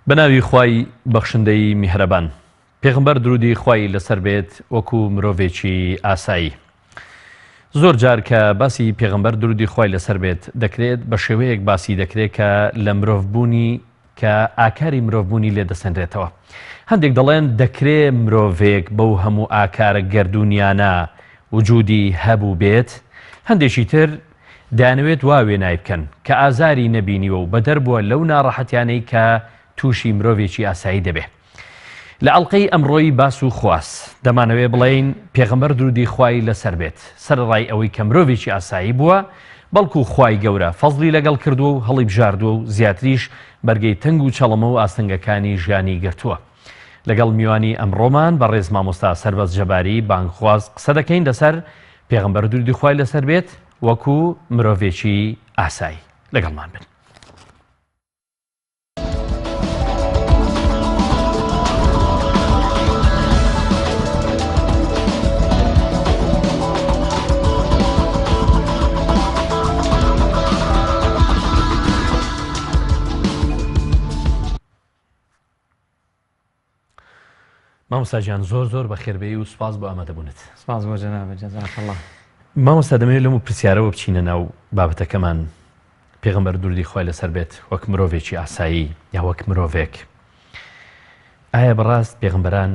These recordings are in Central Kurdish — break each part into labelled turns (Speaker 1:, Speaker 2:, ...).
Speaker 1: بەناوی خوای بەخشندەی میهرەبان. پێغەمبەر درودی خوای لەسەر بێت وەکو مرۆڤێکی ئاسایی. زۆر جار کە باسی پێغەمبەر درودی خوای لەسەر بێت دەکرێت بە شێوەیەک باسی دەکرێت کە لە مرۆڤبوونی کە ئاکاری مرۆڤبوونی لێ دەسەنرێتەوە. هەندێک دەڵێن دەکرێ مرۆڤێک بەو هەموو ئاکارە گەردوونیانە وجودی هەبووبێت، هەندێکی تر دەیانەوێت وا وێنای بکەن کە ئازاری نەبینیوە و بەدەر بووە لەو ناڕەحەتیانەی کە تووشی مرۆڤێکی ئاسایی دەبێ. لە ئەڵقەی ئەمڕۆی باس و خواس دەمانەوێ بڵێین پێغەمبەر درودی خوای لەسەر بێت سەرەڕای ئەوەی کە مرۆڤێکی ئاسایی بووە بەڵکو خوای گەورە فەزڵی لەگەڵ کردووە و هەڵیبژاردووە و زیاتریش بەرگەی تەنگ و چەڵەمە و ئاستەنگەکانی ژیانی گرتووە. لەگەڵ میوانی ئەمڕۆمان بەڕێز مامۆستا سەربەست جەباری بانگخواز قسە دەکەین لەسەر پێغەمبەر درودی خوای لەسەر بێت وەکو مرۆڤێکی ئاسایی. لەگەڵمان بن. مامۆستا گیان زۆر زۆر بەخێربێی و سوپاس بۆ ئامادەبوونت.
Speaker 2: سپاس بۆ جەنابت جزاک اللە.
Speaker 1: مامۆستا دەمەوێت لەم پرسیارەوە بچینە ناو بابەتەکەمان پێغەمبەر دروودی خوای لەسەر بێت وەک مرۆڤێکی ئاسایی یا وەک مرۆڤێک ئایا بەڕاست پێغەمبەران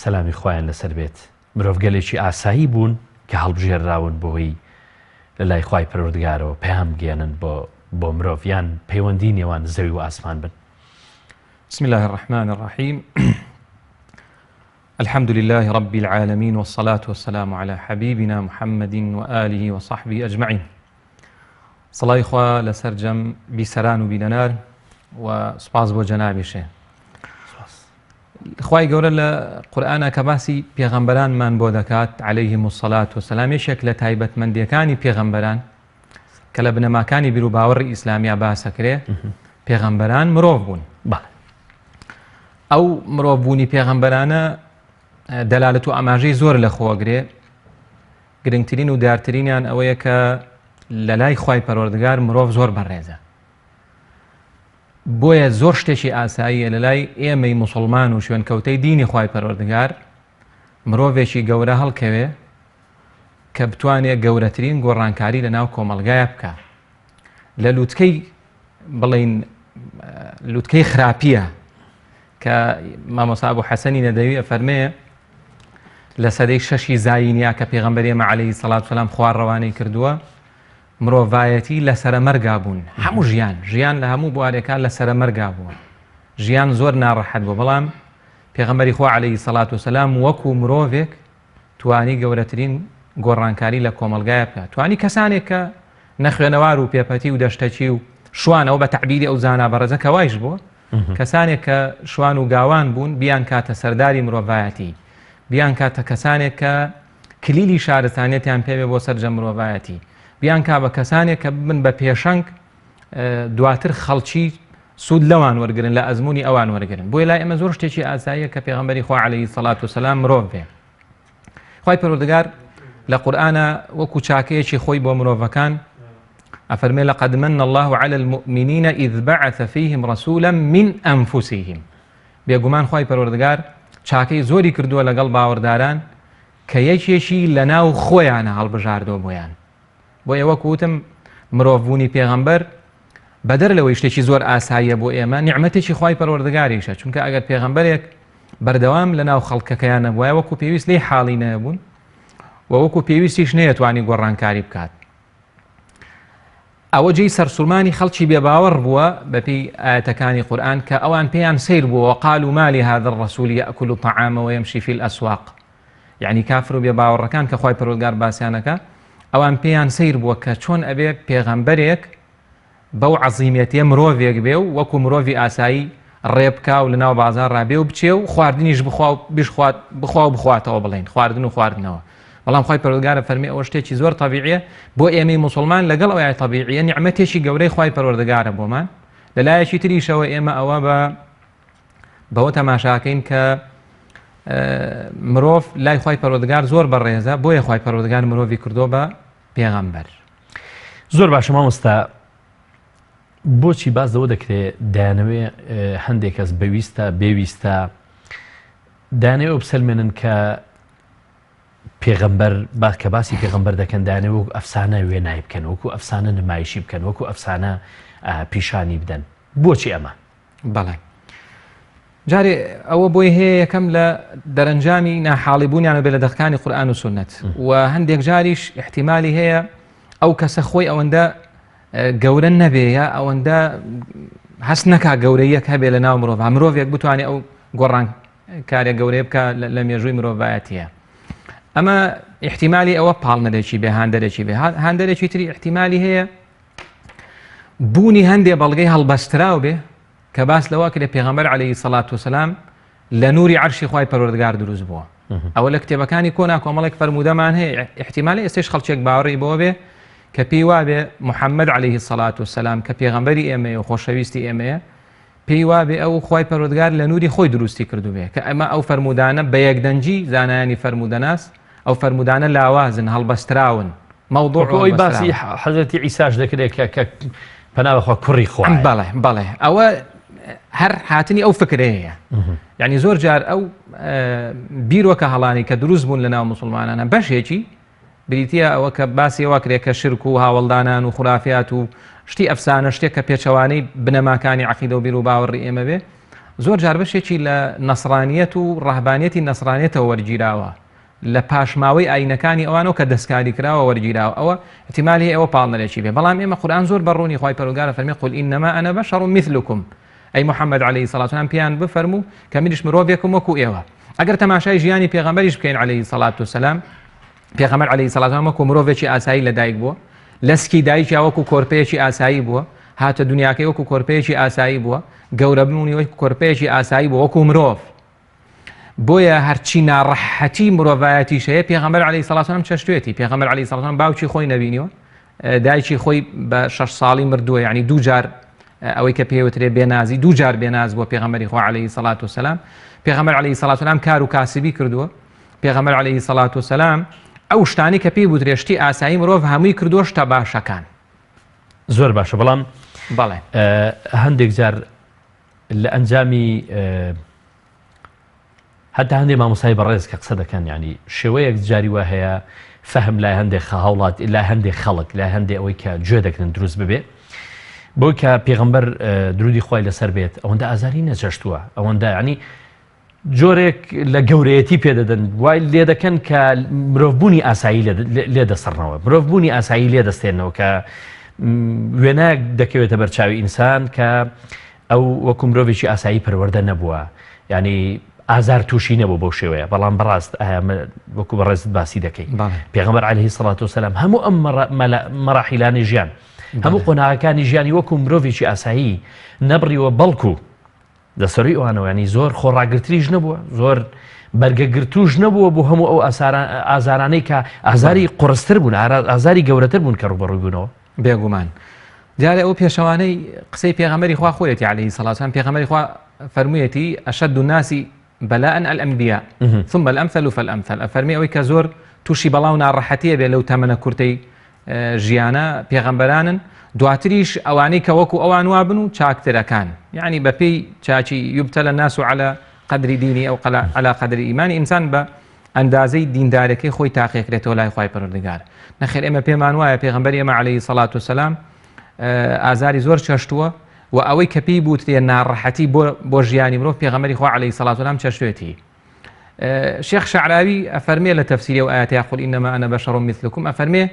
Speaker 1: سەلامی خوایان لەسەر بێت مرۆڤگەلێکی ئاسایی بوون کە هەڵبژێرراون بۆی لە لای خوای پەروەردگارەوە پەیام بگەیەنن بۆ بۆ مرۆڤ یان پەیوەندی نێوان زەوی و ئاسمان بن؟
Speaker 2: بسم الله الرحمن الرحیم الحمد لله رب العالمین والصلاة والسلام على حبیبنا محمد وآله وصحبه أجمعین سڵاوی خوا لە سەرجەم بیسەران و بینەنار و سوپاس بۆ جەنابیشێ خوای گەورە لە قورئانا کە باسی پێغەمبەرانمان بۆ دەکات علیهم الصلاة والسلام یەکێک لە تایبەتمەندیەکانی پێغەمبەران کە لە بنەماکانی بیروباوەڕی ئیسلامیا باسەکرێ پێغەمبەران مرۆڤ بوون ئەو مرۆڤ بوونی پێغەمبەرانە دەلالەت و ئاماژەی زۆر لە خۆگرێ گرنگترین و دیارترینیان ئەوەیە کە لە لای خوای پەروەردگار مرۆڤ زۆر بەڕێزە بۆیە زۆر شتێکی ئاساییە لە لای ئێمەی موسڵمان و شوێنکەوتەی دینی خوای پەروەردگار مرۆڤێکی گەورە هەڵکەوێ کە بتوانێ گەورەترین گۆڕانکاری لە ناو کۆمەڵگایە بکا لە لوتکەی بڵین لوتکەی خراپیە کە مامۆسا بۆ حەسەنی نەدەوی ئەفەرمێ لە سەدەی شەشی زایینیا کە پێغەمبەری ئێمە عەلەیهی سەڵات سەلام خوار ڕەوانەی کردووە مرۆڤایەتی لە سەرەمەرگا بوون هەموو ژیان ژیان لە هەموو بوارێکا لە سەرەمەرگا بووە ژیان زۆر ناڕەحەت بووە بەڵام پێغەمبەری خوا عەلەیهی سەڵات وسەلام وەکو مرۆڤێک توانی گەورەترین گۆڕانکاری لە کۆمەڵگایە بکات توانی کەسانێک کە نەخوێنەوار و پێپەتی و دەشتەکی و شوانەوە بە تەعبیری ئەو زانا بەڕێزە کە وایش بووە کەسانێک کە شوان و گاوان بوون بیان کاتە سەرداری مرۆڤایەتی بیان کاتە کەسانێک کە کلیلی شارستانیەتیان پێ بێ بۆ سەرجەم مرۆڤایەتی، بیانکا بە کەسانێک کە ببن بە پێشەنگ دواتر خەڵکی سوود لەوان وەرگن لە ئەزمموی ئەوان وەرگن بۆیە لای ئەمە زۆر شتێکی ئاساییە کە پێغەمبەری خوا عەلەیهی سەڵات وسەلام مرۆڤ بێ خوای پەروەردگار لە قورئانە وەکو چاکەیەکی خۆی بۆ مرۆڤەکان ئەفەرمێ لقد من الله على المؤمنین إذ بعث فيهم رسولا من أنفسهم بێگومان خوای پەروەردگار چاکەی زۆری کردووە لەگەڵ باوەڕداران کە یەکێکی لەناو خۆیانە هەڵبژاردووە بۆیان. بۆیە وەک وتم مرۆڤبوونی پێغەمبەر بەدەر لەوەی شتێکی زۆر ئاساییە بۆ ئێمە نیعمەتێکی خوای پەروەردگاریشە چونکە ئەگەر پێغەمبەرێک بەردەوام لەناو خەڵکەکەیان نەبوایە وەکو پێویست لێی حاڵی نەبوون و وەکو پێویستیش نەیەتوانی گۆڕانکاری بکات. ئەوە جێی سەرسوڕمانی خەڵکی بێباوەڕ بووە بەپێی ئایەتەکانی قورئان کە ئەوان پێیان سەیر بووە وقالوا ما لهذا الرسول یأکل الطعام ویمشی فی الاسواق یعنی کافر و بێباوەڕەکان کە خوای پەروەردگار باسیانەکە ئەوان پێیان سەیر بووە کە چۆن ئەبێ پێغەمبەرێک بەو عەزیمێتیە مرۆڤێک بێ و وەکو مرۆڤی ئاسایی ڕێ بکا و لەناو بازاڕا بێ و بچێ و خواردنیش بخوا و بشخوات بخوا و بخواتەوە بڵێین خواردن و خواردنەوە بەڵام خوای پەروەردگار فەرمی ئەوە شتێکی زۆر تەبیعیە بۆ ئێمەی موسڵمان لەگەڵ ئەوەی تەبیعیە نیعمەتێکی گەورەی خوای پەروەردگارە بۆمان لە لایەکی تریشەوە ئێمە ئەوە بە بەوە تەماشاکەین کە مرۆڤ لای خوای پەروەردگار زۆر بەڕێزە بۆیە خوای پەروەردگار مرۆڤی کردۆ بە پێغەمبەر.
Speaker 1: زۆر باشە مامۆستا. بۆچی باس لەوە دەکرێ دەیانەوێ هەندێک کەس بەویستە بێویستە دانەوێ بسەلمێنن کە پێغەمبەر با کە باسی پێغەمبەر دەکەن دانەوێ وەکو ئەفسانە وێنای بکەن وەکو ئەفسانە نمایشی بکەن وەکو ئەفسانە پیشانی بدەن بۆچی ئەمە؟
Speaker 2: بەڵێ جارێ ئەوە بۆی هەیە یەکەم لە دەرەنجامی ناحاڵی بوونیانە بێ لە دەقەکانی قورئان و سوننەت و هەندێک جاریش احتیمالی هەیە ئەو کەسە خۆی ئەوەندە گەورە نەبێ یا ئەوەندە هەست نەکا گەورەیەک هەبێ لە ناو مرۆڤ مرۆڤێک بتوانێت ئەو گۆڕان کارێ گەورەیە بکە لە مێژووی مرۆڤایەتیە ئەمە احتیمالی ئەوە پاڵنەرێکی بێ هاندەرێکی بێ هاندەرێکی تری احتیمالی هەیە بوونی هەندێ بەڵگەی هەڵبەستراو بێ کە باس لەوە کرێ پێغەمبەر عەلەیهی سەڵات وسلام لە نوری عەرشی خوای پەروەردگار دروست بووە ئەوە لە کتێبەکانی کۆنا کۆمەڵێک فەرموودەمان هەیە احتیمالی ئێستش خەڵکێک باوەڕی بۆ بێ کە پێی وابێ محەممەد عەلەیهی سەڵات وسلام کە پێغەمبەری ئێمەیە و خۆشەویستی ئێمەیە پێی وابێ ئەو خوای پەروەردگار لە نوری خۆی دروستی کردوبێ کە ئەمە ئەو فەرموودانە بە یەکدەنگی زانایانی فەرموودەناس ئەو فەرموودانە لاوازن هەڵبەستراون مەوضوع
Speaker 1: وەکو ئەوەی باسی حەزرەتی عیساش دەکرێت کە کە پەنا بەخوا کوڕی خوایە.
Speaker 2: بەڵێ بەڵێ ئەوە هەر هاتنی ئەو فکرەیە یعنی زۆر جار ئەو بیرۆکە هەڵانی کە دروست بوون لە ناو مسلمانانە بەشێکی بریتییە ئەوە کە باسی ئەوە کرێ کە شرک و هاوەڵدانان و خورافیات و شتی ئەفسانە شتێک کە پێچەوانەی بنەماکانی عەقیدە و بیروباوەڕی ئێمە بێ زۆر جار بەشێکی لە نەسرانیەت و ڕەهبانیەتی نەسرانیەتەوە وەرگیراوە لە پاشماوەی ئاینەکانی ئەوانەوە کە دەستکاری کراوە وەرگیراوە ئەوە احتیمالی هەیە ئەوە پاڵنەرێکی بێ بەڵام ئێمە قورئان زۆر بە ڕوونی خوای پەروەردگار فەرمی قل انما انا بشر مثلكم ئەی محمد علیه الصلاة والسلام پێیان بفەرموو کە منیش مرۆڤێکم وەکو ئێوە ئەگەر تەماشای ژیانی پێغەمبەریش بکەین علیه الصلاة والسلام پێغەمبەر علیه الصلاة والسلام وەکو مرۆڤێکی ئاسایی لەدایک بووە لە سکی دایکیا وەکو کۆرپەیەکی ئاسایی بووە هاتە دنیاکەی وەکو کۆرپەیەکی ئاسایی بووە گەورە بوونی وەکو کۆرپەیەکی ئاسایی بووە وەکو مرۆڤ بۆیە هەرچی ناڕەحەتی مرۆڤایەتیش هەیە پێغەمبەر عەلەیهی سڵات وسلام چەشتوێتی پێغەمبەر عەلەیهی سڵات وسلام باوکی خۆی نەبینیوە دایکی خۆی بە شەش ساڵی مردووە یعنی دوو جار ئەوەی کە پێوترێ بێنازی دوو جار بێناز بووە پێغەمبەری خوا عەلەیهی سڵات وسلام پێغەمبەر عەلەیهی سڵات وسلام کار و کاسبی کردووە پێغەمبەر عەلەیهی سڵات وسلام ئەو شتانی کە پێی بوترێ شتی ئاسایی مرۆڤ هەمووی کردووە شتە باشەکان
Speaker 1: زۆر باشە بەڵام
Speaker 2: بەڵێ
Speaker 1: هەندێک جار لە ئەنجامی هەتا هەندێک مامۆستای بەڕێز کە قسە دەکەن ینی شێوەیەک جاری وا هەیە فەهم لای هەندێک هاوڵات لای هەندێک خەڵک لای هەندێک ئەوەی کە گوێ دەگرن دروست ببێ بۆی کە پێغمبەر درودی خوای لەسەر بێت ئەوەندە ئازاری نەچەشتووە ئەوەندە ینی جۆرێک لە گەورەیەتی پێدەدەن وای لێ دەکەن کە مرۆڤبوونی ئاسایی لێ دەسڕنەوە مرۆڤبوونی ئاسایی لێ دەستێنەوە کە وێنایەک دەکەوێتە بەرچاوی ئینسان کە ئەو وەکو مرۆڤێکی ئاسایی پەروەردە نەبووە ینی ئازار تووشی نەبوو بەو شێوەیە بەڵام بەڕاست ئایا وەکو بەڕێزت باسی دەکەی پێغەمبەر عەلەیهی سڵات وسلام هەموو ئەم مەراحیلانی ژیان هەموو قۆناغەکانی ژیانی وەکو مرۆڤێکی ئاسایی نەبڕیوە بەڵکو لە سەروی ئەوانەوە ینی زۆر خۆڕاگرتریش نەبووە زۆر بەرگەگرتوش نەبووە بۆ هەموو ئەو ئازارانەی کە ئازاری قڕستر بوون ئازاری گەورەتر بوون کە ڕوبەڕووی بوونەوە
Speaker 2: بێگومان دیارە ئەو پێشەوانەی قسەی پێغەمبەری خوا خۆیەتی عەلەیهی سەڵات وسلام پێغەمبەری خوا فەرموویەتی ئەشەد الناس بەلاء الانبیاء ثم الامثل فالامثل ئەفەرمی ئەوەی کە زۆر تووشی بەڵا و ناڕەحەتیە بێ لەو تەمەنە کورتەی ژیانە پێغەمبەرانن دواتریش ئەوانەی کە وەکو ئەوان وابن و چاکترەکان یعنی بەپێی چاکی یبتلى الناس على قدر دینی ئەو على قدر ایمانی ئینسان بە ئەندازەی دیندارەکەی خۆی تاقیەکرێتەوە لای خوای پەروەردگار نەخێر ئێمە پێمان وایە پێغەمبەری ئێمە عەلەیهی سەڵات وسەلام ئازاری زۆر چەشتووە و ئەوەی کە پێی بوترێ ناڕەحەتی بۆ بۆ ژیانی مرۆڤ پێغەمبەری خوا عەلەیهی سەڵات وسەلام چەشتوێتی شێخ شەعراوی ئەفەرمێ لە تەفسیری و ئاەتیا قل إنما أنا بشر مثلكم ئەفەرمێ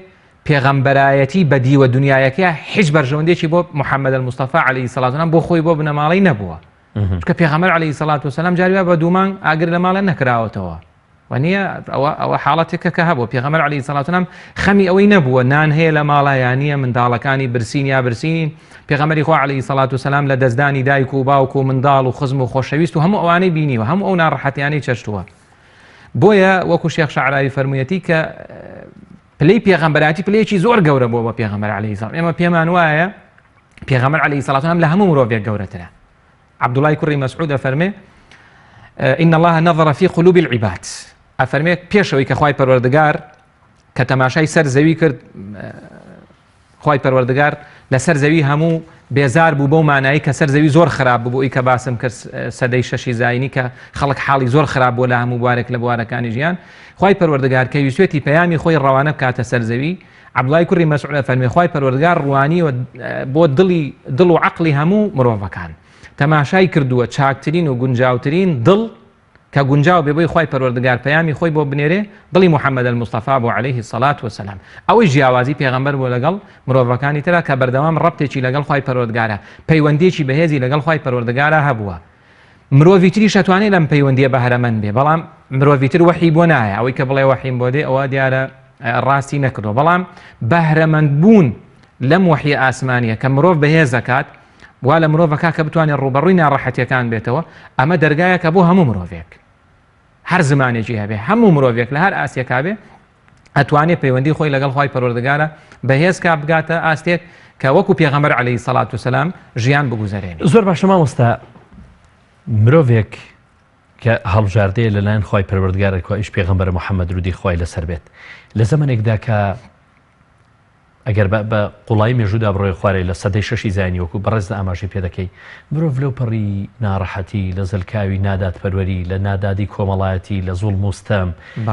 Speaker 2: پێغەمبەرایەتی بە دیوە دنیایەکە هیچ بەرژەوەندێکی بۆ محەممەد المستەفا عەلەیهی سەڵات وسەلام بۆ خۆی بۆ بنەماڵەی نەبووە چونکە پێغەمبەر عەلەیهی سەڵات وسەلام جاری وا بە دوو مانگ ئاگر لە ماڵێ نەکراوەتەوە و نییە ئەوە ئەوە حاڵەتێکە کە هەبوو پێغەمبەر عەلەیهی سەڵات وسەلام خەمی ئەوەی نەبووە نان هەیە لە ماڵە یا نییە منداڵەکانی برسین یا برسینین پێغەمبەری خوا عەلەیهی سەڵات وسەلام لە دەستدانی دایک و باوک و منداڵ و خزم و خۆشەویست و هەموو ئەوانەی بینیوە هەموو ئەو ناڕەحەتیانەی چەشتووە بۆیە وەکو شێخ شەعراوی فەرموویەتی کە پلەی پێغەمبەراتی پلەیەکی زۆر گەورە بووە بە پێغەمبەر عەلەیهی سەلام ئێمە پێمان وایە پێغەمبەر عەلەیهی سەڵات وسلام لە هەموو مرۆڤێک گەورەترە عەبدوڵای کوڕی مەسعود ئەفەرمێ إن الله نظر في قلوب العباد ئەفەرمێ پێشەوەی کە خوای پەروەردگار کە تەماشای سەر زەوی کرد خوای پەروەردگار لەسەر زەوی هەموو بێزار بوو بەو مانایی کە سەر زەوی زۆر خراپ ببوو ئەوی کە باسم کرد سەدەی شەشی زاینی کە خەڵک حاڵی زۆر خراپ بووە لە هەموو بوارێک لە بوارەکانی ژیان خوای پەروەردگار کە ویستێتی پەیامی خۆی ڕەوانە بکاتە سەر زەوی عەبدوڵای کوڕی مەسعود ئەفەرمێ خوای پەروەردگار ڕوانیوە بۆ دڵی دڵ و عەقڵی هەموو مرۆڤەکان تەماشای کردووە چاکترین و گونجاوترین دڵ کە گونجاو بێ بۆی خوای پەروەردگار پەیامی خۆی بۆ بنێرێ دڵی محمد المصطفی بوو علیه الصلوة والسلام ئەوەی جیاوازی پێغەمبەر بووە لەگەڵ مرۆڤەکانی ترا کە بەردەوام ڕەبتێکی لەگەڵ خوای پەروەردگارا پەیوەندیەکی بەهێزی لەگەڵ خوای پەروەردگارا هەبووە مرۆڤی تریش ئەتوانێ لەم پەیوەندیە بەهرەمەند بێ بەڵام مرۆڤی تر وەحی بۆ نایە ئەوەی کە بڵێ وەحیم بۆ دێ ئەوە دیارە ڕاستی نەکردووە بەڵام بەهرەمەند بوون لەم وەحی ئاسمانیە کە مرۆڤ بەهێز دەکات وا لە مرۆڤ ئەکا کە بتوانێت ڕووبەڕووی ناڕەحەتیەکان بێتەوە، ئەمە دەرگایەکە بۆ هەموو مرۆڤێک هەر زمانێکی هەبێ هەموو مرۆڤێک لە هەر ئاستێکا بێ ئەتوانێ پەیوەندی خۆی لەگەڵ خوای پەروەردگارە بەهێز کا بگاتە ئاستێک کە وەکو پێغەمبەر عەلەیهی سەڵات وسەلام ژیان بگوزەرێنێ.
Speaker 1: زۆر باشە مامۆستا مرۆڤێک کە هەڵبژاردەیە لەلایەن خوای پەروەردگارە کوا ئیش پێغەمبەرە محەممەد درودی خوای لەسەر بێت لە زەمەنێکدا کە ئەگەر بە بە قوڵایی مێژوودا بڕۆیە خوارێ لە سەدەی شەشی زاینی وەکو بەڕێزت ئاماژەی پێ دەکەی مرۆڤ لەو پەڕی ناڕەحەتی لە زەلکاوی نادادپەروەری لە نادادی کۆمەڵایەتی لە زوڵم و ستەم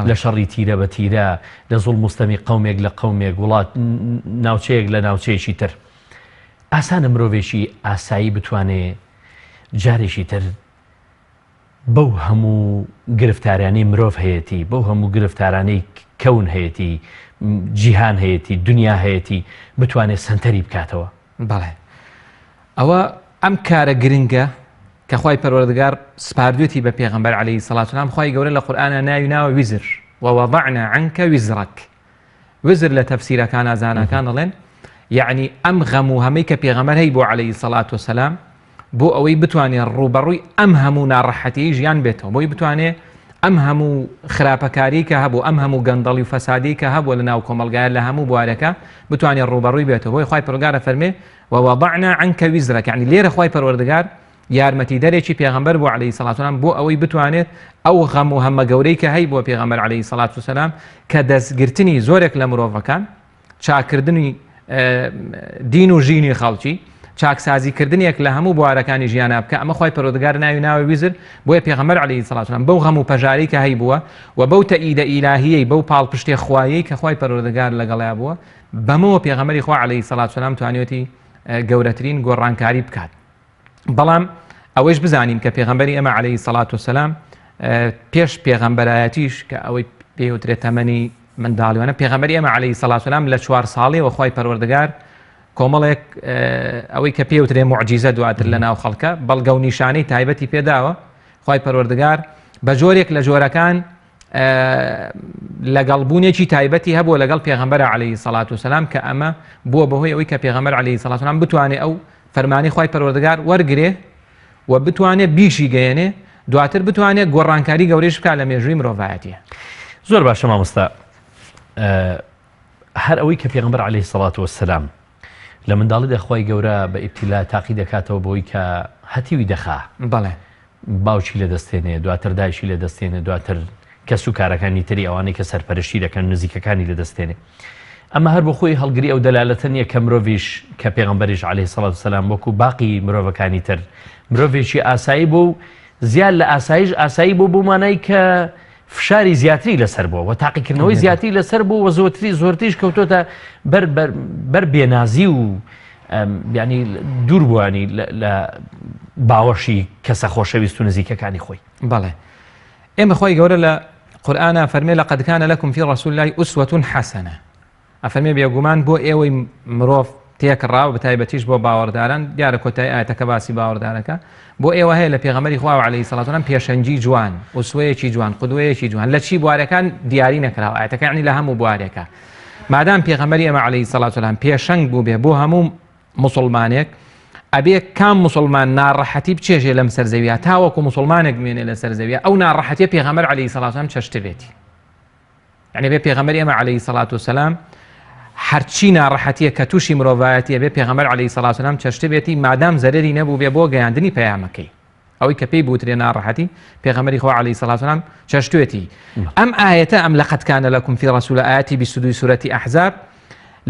Speaker 1: لە شەڕی تیرە بە تیرە لە زوڵم و ستەمی قەومێک لە قەومێک وڵات ناوچەیەک لە ناوچەیەکی تر ئاسانە مرۆڤێکی ئاسایی بتوانێ جارێکی تر بەو هەموو گرفتارانەی مرۆڤ هەیەتی، بەو هەموو گرفتارانەی کەون هەیەتی، جیهان هەیەتی، دنیا هەیەتی، بتوانێت سەنتەری بکاتەوە.
Speaker 2: بەڵێ ئەوە ئەم کارە گرنگە کە خوای پەروەردگار سپاردوێتی بە پێغەمبەر عەلەیهی سەڵات وسلام خوای گەورە لە قورئانا ناوی ناوە ویزر ووضعنا عنک وزرک وزر لە تەفسیرەکانا زاناکان ئەڵێن یەعنی ئەم غەم و هەمەی کە پێغەمبەر هەی بۆ عەلەیهی سەڵات وسەلام بۆ ئەوەی بتوانێت ڕووبەڕووی ئەم هەموو ناڕەحەتیی ژیان بێتەوە بۆی بتوانێت ئەم هەموو خراپەکاری کە هەبوو ئەم هەموو گەندەڵی و فەسادی کە هەبووە لە ناو کۆمەڵگایە لە هەموو بوارەکە بتوانێت ڕووبەڕووی بێتەوە بۆی خوای پەروەردگار فەرمێ ووضعنا عنک وزرک یعنی لێرە خوای پەروەردگار یارمەتیدەرێکی پێغەمبەر بوو عەلەیهی سەڵات وسلام بۆ ئەوەی بتوانێت ئەو غەم و هەمە گەورەی کە هەی بووە پێغەمبەر عەلەیهی سەڵات وسلام کە دەستگرتنی زۆرێک لە مرۆڤەکان چاکردنی دین و ژینی خەڵکی چاکسازی کردنێک لە هەموو بوارەکانی ژیانە بکە ئەمە خوای پەروەردگار ناوی ناوە ویزر بۆیە پێغەمبەر عەلەیهی سەڵات وسلام بەو غەم و پەژارەی کە هەی بووە و بەو تەئیدە ئیلاهیەی بەو پاڵپشتێ خوایەی کە خوای پەروەردگار لەگەڵیا بووە بەمەوە پێغەمبەری خوا عەلەیهی سەڵات وسلام توانیوەتی گەورەترین گۆڕانکاری بکات بەڵام ئەوەیش بزانین کە پێغەمبەری ئێمە عەلەیهی سەڵات وسەلام پێش پێغەمبەرایەتیش کە ئەوەی پێوترێت تەمەنی منداڵیوانە پێغەمبەری ئێمە عەلەیهی سەڵات وسەلام لە چوار ساڵیەوە خوای پەروەردگار کۆمەڵێک ئەوەی کە پێوترێ معجیزە دواتر لە ناو خەڵکە بەڵگە و نیشانەی تایبەتی پێداوە خوای پەروەردگار بە جۆرێک لە جۆرەکان لەگەڵ بوونێکی تایبەتی هەبووە لەگەڵ پێغەمبەر عەلەیهی سەڵات وسەلام کە ئەمە بووە بەهۆی ئەوەی کە پێغەمبەر عەلەیهی سەڵات وسەلام بتوانێ ئەو فەرمانی خوای پەروەردگار وەرگرێ و بتوانێ بیشی گەیەنێ دواتر بتوانێت گۆڕانکاری گەورەیش بکات لە مێژووی مرۆڤایەتی.
Speaker 1: زۆر باشە مامۆستا هەر ئەوەی کە پێغەمبەر عەلەیهی سەڵات وسەلام لە منداڵیدا خوای گەورە بە ئیبتیلا تاقی دەکاتەوە بۆی کە هەتیوی دەخا
Speaker 2: بەڵێ
Speaker 1: باوکی لە دەستێنێ دواتر دایکی لە دەستێنێ دواتر کەس و کارەکانی تری ئەوانەی کە سەرپەرشتی دەکەن نزیکەکانی لە دەستێنێ ئەمە هەر بۆ خۆی هەڵگری ئەو دەلالەتە نییە کە مرۆڤیش کە پێغەمبەریش عەلەیهی سەڵات وسەلام وەکو باقی مرۆڤەکانی تر مرۆڤێکی ئاسایی بوو و زیاد لە ئاسایش ئاسایی بوو بۆ مانای کە فشاری زیاتری لەسەر بووە و تاقیکردنەوەی زیاتری لەسەر بوو و زۆرتری زۆرتریش کەوتۆتە بەر بەر بێنازی و ینی دوور بووانی لە باوەشی کەسە خۆشەویست و نزیکەکانی خۆی.
Speaker 2: بەڵێ ئێمە خوای گەورە لە قورئانا فەرمێ لقد کان لکم فی رسول الله اسوة حسنە ئەفەرمێ بێگومان بۆ ئێوەی مرۆڤ تێکڕا و بەتایبەتیش بۆ باوەڕداران دیارە کۆتایی ئاەتەکە باسی باوەڕدارەکە بۆ ئێوە هەیە لە پێغەمبەری خوا عەلەیهی سەڵات وسلام پێشەنگی جوان ئوسوەیەکی جوان قدوەیەکی جوان لە چی بوارەکان دیاری نەکراوە ئاەتەکە یعنی لە هەموو بوارێکە مادام پێغەمبەری ئێمە عەلەیهی سەڵات وسلام پێشەنگ بوو بێ بۆ هەموو موسڵمانێک ئەبێ کام موسڵمان ناڕەحەتی بچێژێ لەم سەر زەویە تاوەکو موسڵمانێک بمێنێ لەسەر زەویە ئەو ناڕەحەتیە پێغەمبەر عەلەیهی سەڵات وسلام چەشتبێتی یعنی بێ پێغەمبەری ئێمە عەلەیهی سەڵات وسلام هەرچی ناڕەحەتیە کە تووشی مرۆڤایەتیە بێ پێغەمبەر عەلەیهی سەڵات وسلام چەشتبێتی مادام زەرەری نەبوو بێ بۆ گەیاندنی پەیامەکەی ئەوەی کە پێی بوترێ ناڕەحەتی پێغەمبەری خوا عەلەیهی سەڵات وسلام چەشتوێتی ئەم ئایەتە ئەم لقد کان لکم فی رسول ئایەتی 22 سورەتی ئەحزاب.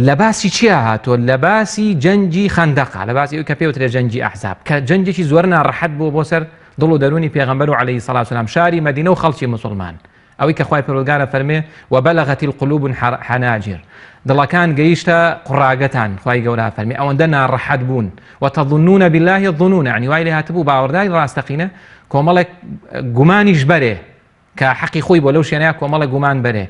Speaker 2: لە باسی چیا هاتووە؟ لە باسی جەنگی خەندەقە، لە باسی ئەوی کە پێوترێ جەنگی ئەحزاب، کە جەنگێکی زۆر ناڕەحەت بووە بۆ سەر دڵ و دەروونی پێغەمبەر و عەلەیهی سەڵات وسەلام، شاری مەدینە و خەڵکی موسڵمان. ئەوەی کە خوای پەروەردگار ئەفەرموێ، وبلغت القلوب الحناجر، دڵەکان گەیشتە قوڕاگەتان، خوای گەورە ئەفەرموێ ئەوەندە ناڕەحەت بوون، وتظنون بالله الظنون، یەعنی وای لێ هاتبوو باوەڕداری ڕاستەقینە کۆمەڵێک گومانیش بەرێ، کە حەقی خۆی بۆ لەو شوێنەیە کۆمەڵە گومان بەرێ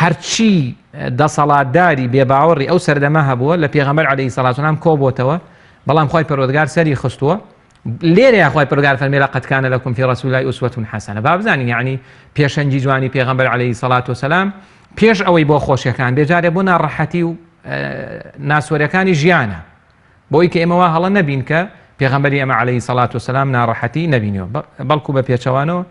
Speaker 2: هەرچی دەسەڵاتداری بێباوەڕی ئەو سەردەمە هەبووە لە پێغەمبەر عەلەیهی سەڵات وسلام کۆبۆتەوە بەڵام خوای پەروەردگار سەری خستووە لێرە یاخوای پەروەردگار فەرمی لقد کان لکم فی رسول الله اسوة حسنە با بزانین یعنی پێشەنگی جوانی پێغەمبەر عەلەیهی سەڵات وسلام پێش ئەوەی بۆ خۆشیەکان بێجارێ بۆ ناڕەحەتی و ناسۆرەکانی ژیانە بۆی کە ئێمە وا هەڵە نەبین کە پێغەمبەری ئێمە عەلەیهی سەڵات وسەلام ناڕەحەتی نەبینیوە، بەڵکو بە پێچەوانەوە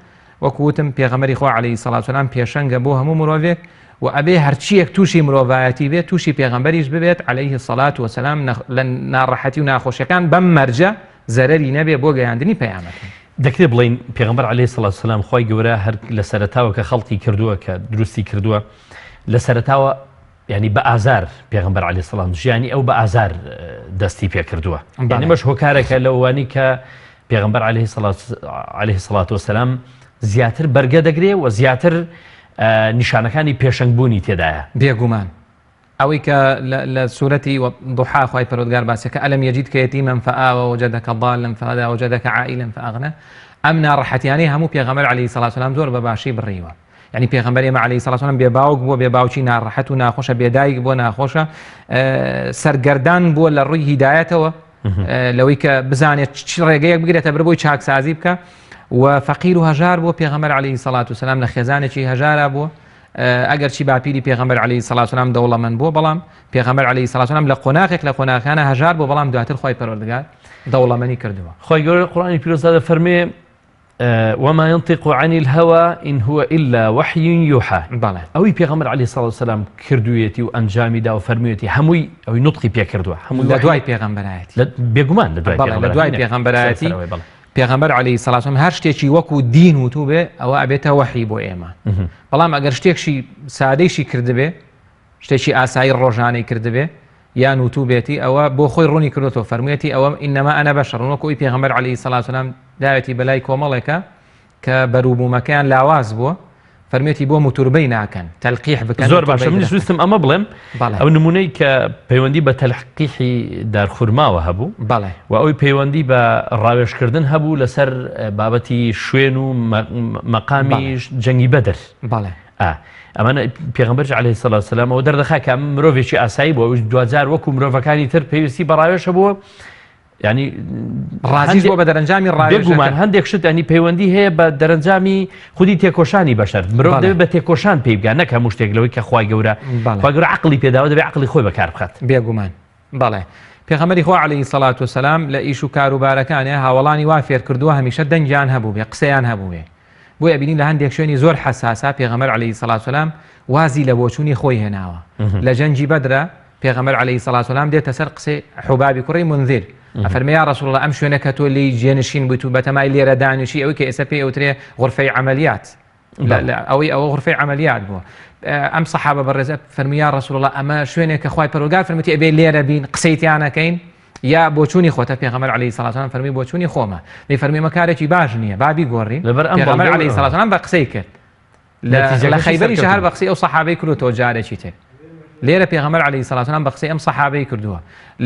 Speaker 2: وەکو وتم پێغەمبەری خوا عەلەیهی سەڵات وسەلام پێشەنگە بۆ هەموو مرۆڤێک و ئەبێ هەرچیەک تووشی مرۆڤایەتی بێت تووشی پێغەمبەریش ببێت عەلەیهی سەڵات وسەلام لە ناڕەحەتی و ناخۆشیەکان بەم مەرجە زەرەری نەبێ بۆ گەیاندنی پەیامەکەی.
Speaker 1: دەکرێت بڵێین پێغەمبەر عەلەیهی سەڵات وسەلام خوای گەورە هەر لە سەرەتاوە کە خەڵقی کردووە کە دروستی کردووە لە سەرەتاوە یانی بە ئازار پێغەمبەر عەلەیهی سەلام ژیانی ئەو بە ئازار دەستی پێکردووە یانی مەش هۆکارێکە لەوانی کە پێغەمبەر عەلەیهی سەڵات عەلەیهی سەڵات وسلام زیاتر بەرگە دەگرێ و زیاتر نیشانەکانی پێشەنگبوونی تێدایە.
Speaker 2: بێگومان ئەوەی کە لە سورەتی ضحا خوای پەروەردگار باسەکە ئەلم یەجدک یەتیما فآوى وجدک ضالا فهدى وجدک عائلا فأغنى ئەم ناڕەحەتیانەی هەموو پێغەمبەر عەلەیهی سەڵات وسلام زۆر بە باشی بڕیوە. یعنی پێغەمبەر ئێمە عەلەیهی سڵات وسلام بێ باوک بووە بێ باوکی ناڕەحەت و ناخۆشە بێ دایک بووە ناخۆشە سەرگەردان بووە لە ڕووی هیدایەتەوە لەوەی کە بزانێت چ ڕێگەیەک بگرێتە بەر بۆی چاکسازی بکە و فەقیر و هەژار بووە پێغەمبەر عەلەیهی سڵات وسلام لە خێزانێکی هەژارا بووە ئەگەر چی باپیری پێغەمبەر عەلەیهی سڵات وسلام دەوڵەمەند بووە بەڵام پێغەمبەر عەلەیهی سڵات وسلام لە قۆناغێک لە قۆناغەکانە هەژار بوو بەڵام دواتر خوای پەروەردگار دەوڵەمەنی کردووە.
Speaker 1: خوای گەورە لە قورئانی پیرۆزدا دەفەرموێ وما ينطق عن الهوى إن هو إلا وحي يوحى
Speaker 2: بەڵێ.
Speaker 1: ئەوەی پێغەمبەر علیه الصلاة والسلام کردوویەتی و ئەنجامی دا و فەرموویەتی هەمووی ئەوی نوتقی پێ کردووە هەمووی
Speaker 2: لە
Speaker 1: وحی
Speaker 2: دوای پێغەمبەرایەتی.
Speaker 1: لە بێگومان لە دوای
Speaker 2: بەڵێ لە
Speaker 1: پێغەمبەرایەتی
Speaker 2: دوای
Speaker 1: نەک
Speaker 2: پێغەمبەرایەتی
Speaker 1: سەرەوەی بەڵێ.
Speaker 2: پێغەمبەر علیه الصلاة والسلام هەر شتێکی وەکو دین وتوبێ ئەوە ئەبێتە وەحی بۆ ئێمە بەڵام ئەگەر شتێکشی سادەیشی کردبێ شتێکی ئاسایی ڕۆژانەی کردبێ یان وتوبێتی ئەوە بۆ خۆی ڕوونی کردۆتەوە فەرموویەتی ئەوە انما انا بشر وەکو ئەوی پێغەمبەر علیە الصلوە والسلام داوێتی بەلای کۆمەڵێکە کە بەروبوومەکەیان لاواز بووە فەرمێتی بۆ موتوربەی ناکەن تەلقیح بکەن
Speaker 1: زۆر باشە منیش ویستم ئەمە بڵێم ئەو نمونەی کە پەیوەندی بە تەلقیحی دارخورماوە هەبوو
Speaker 2: بەڵێ
Speaker 1: و ئەوی پەیوەندی بە ڕاوێژکردن هەبوو لەسەر بابەتی شوێن و مەقامی جەنگی بەدر
Speaker 2: بەڵێ
Speaker 1: ئا ئەمانە پێغەمبەرش عەلەیهی سەڵات وسەلام ئەوە دەردەخا کە ئەم مرۆڤێکی ئاسایی بووە ئەویش دواجار وەکو مرۆڤەکانی تر پێویستی بە ڕاوێژ هەبووە ینی
Speaker 2: ڕازیش بووە بە دەرەنجامی ڕاوێژەکە.
Speaker 1: بێگومان هەندێک شت ینی پەیوەندی هەیە بە دەرەنجامی خودی تێکۆشانی بەشەر مرۆڤ
Speaker 2: بەڵێ.
Speaker 1: دەبێت بە تێکۆشان پێی بگا نەک هەموو شتێک لەوەی کە خوای گەورە
Speaker 2: بەڵێ.
Speaker 1: خوای گەورە عەقڵی پێداوە دەبێت عەقڵی خۆی بەکار بخات.
Speaker 2: بێگومان بەڵێ. پێغەمبەری خوا عەلەیهی سەڵات وسەلام لە ئیش و کاروبارەکانێ هاوەڵانی وا فێرکردووە هەمیشە دەنگیان هەبووبێ قسەیان هەبووبێ بۆیە ئەبینین لە هەندێک شوێنی زۆر حەساسا پێغەمبەر عەلەیهی سەڵات وسەلام وازی لە بۆچوونی خۆی هێناوە لە جەنگی بەدرا پێغەمبەر عەلەیهی سەڵات وسەلام دێتە سەر قسەی حوبابی کوڕی مونذیر ئەفەرمێ یا رسول الله ئەم شوێنە کە تۆ لێی جێنشین بوویت و بەتەمای لێرە دانیشی ئەوەی کە ئێستا پێی ئەوترێ غرفەی عەمەلیات ئەوەی ئەوە غرفەی عەمەلیات بووە ئەم سەحابە بەڕێزە فەرمی یا رسول الله ئەمە شوێنێک کە خوای پەروەردگار فەرمووتی ئەبێ لێرە بین قسەی تیا نەکەین یا بۆچوونی خۆتە پێغەمبەر عەلەیهی سەڵات وسەلام فەرمی بۆچوونی خۆمە دەی فەرمی ئەمە کارێکی باش نییە با بیگۆڕین
Speaker 1: لەبەر ئەم
Speaker 2: پێغەمبەر
Speaker 1: بەڵگە
Speaker 2: عەلەیهی سەڵات وسەلام بە قسەی کرد لە
Speaker 1: نەتیجەکەشی
Speaker 2: خەیبەریش هەر
Speaker 1: سەرکەوتوو
Speaker 2: بە قسەی ئەو سەحابەی کردووەتەوە جارێکی تر لێرە پێغەمبەر عەلەیهی سەڵات وسەلام بە قسەی ئەم سەحابەی کردووە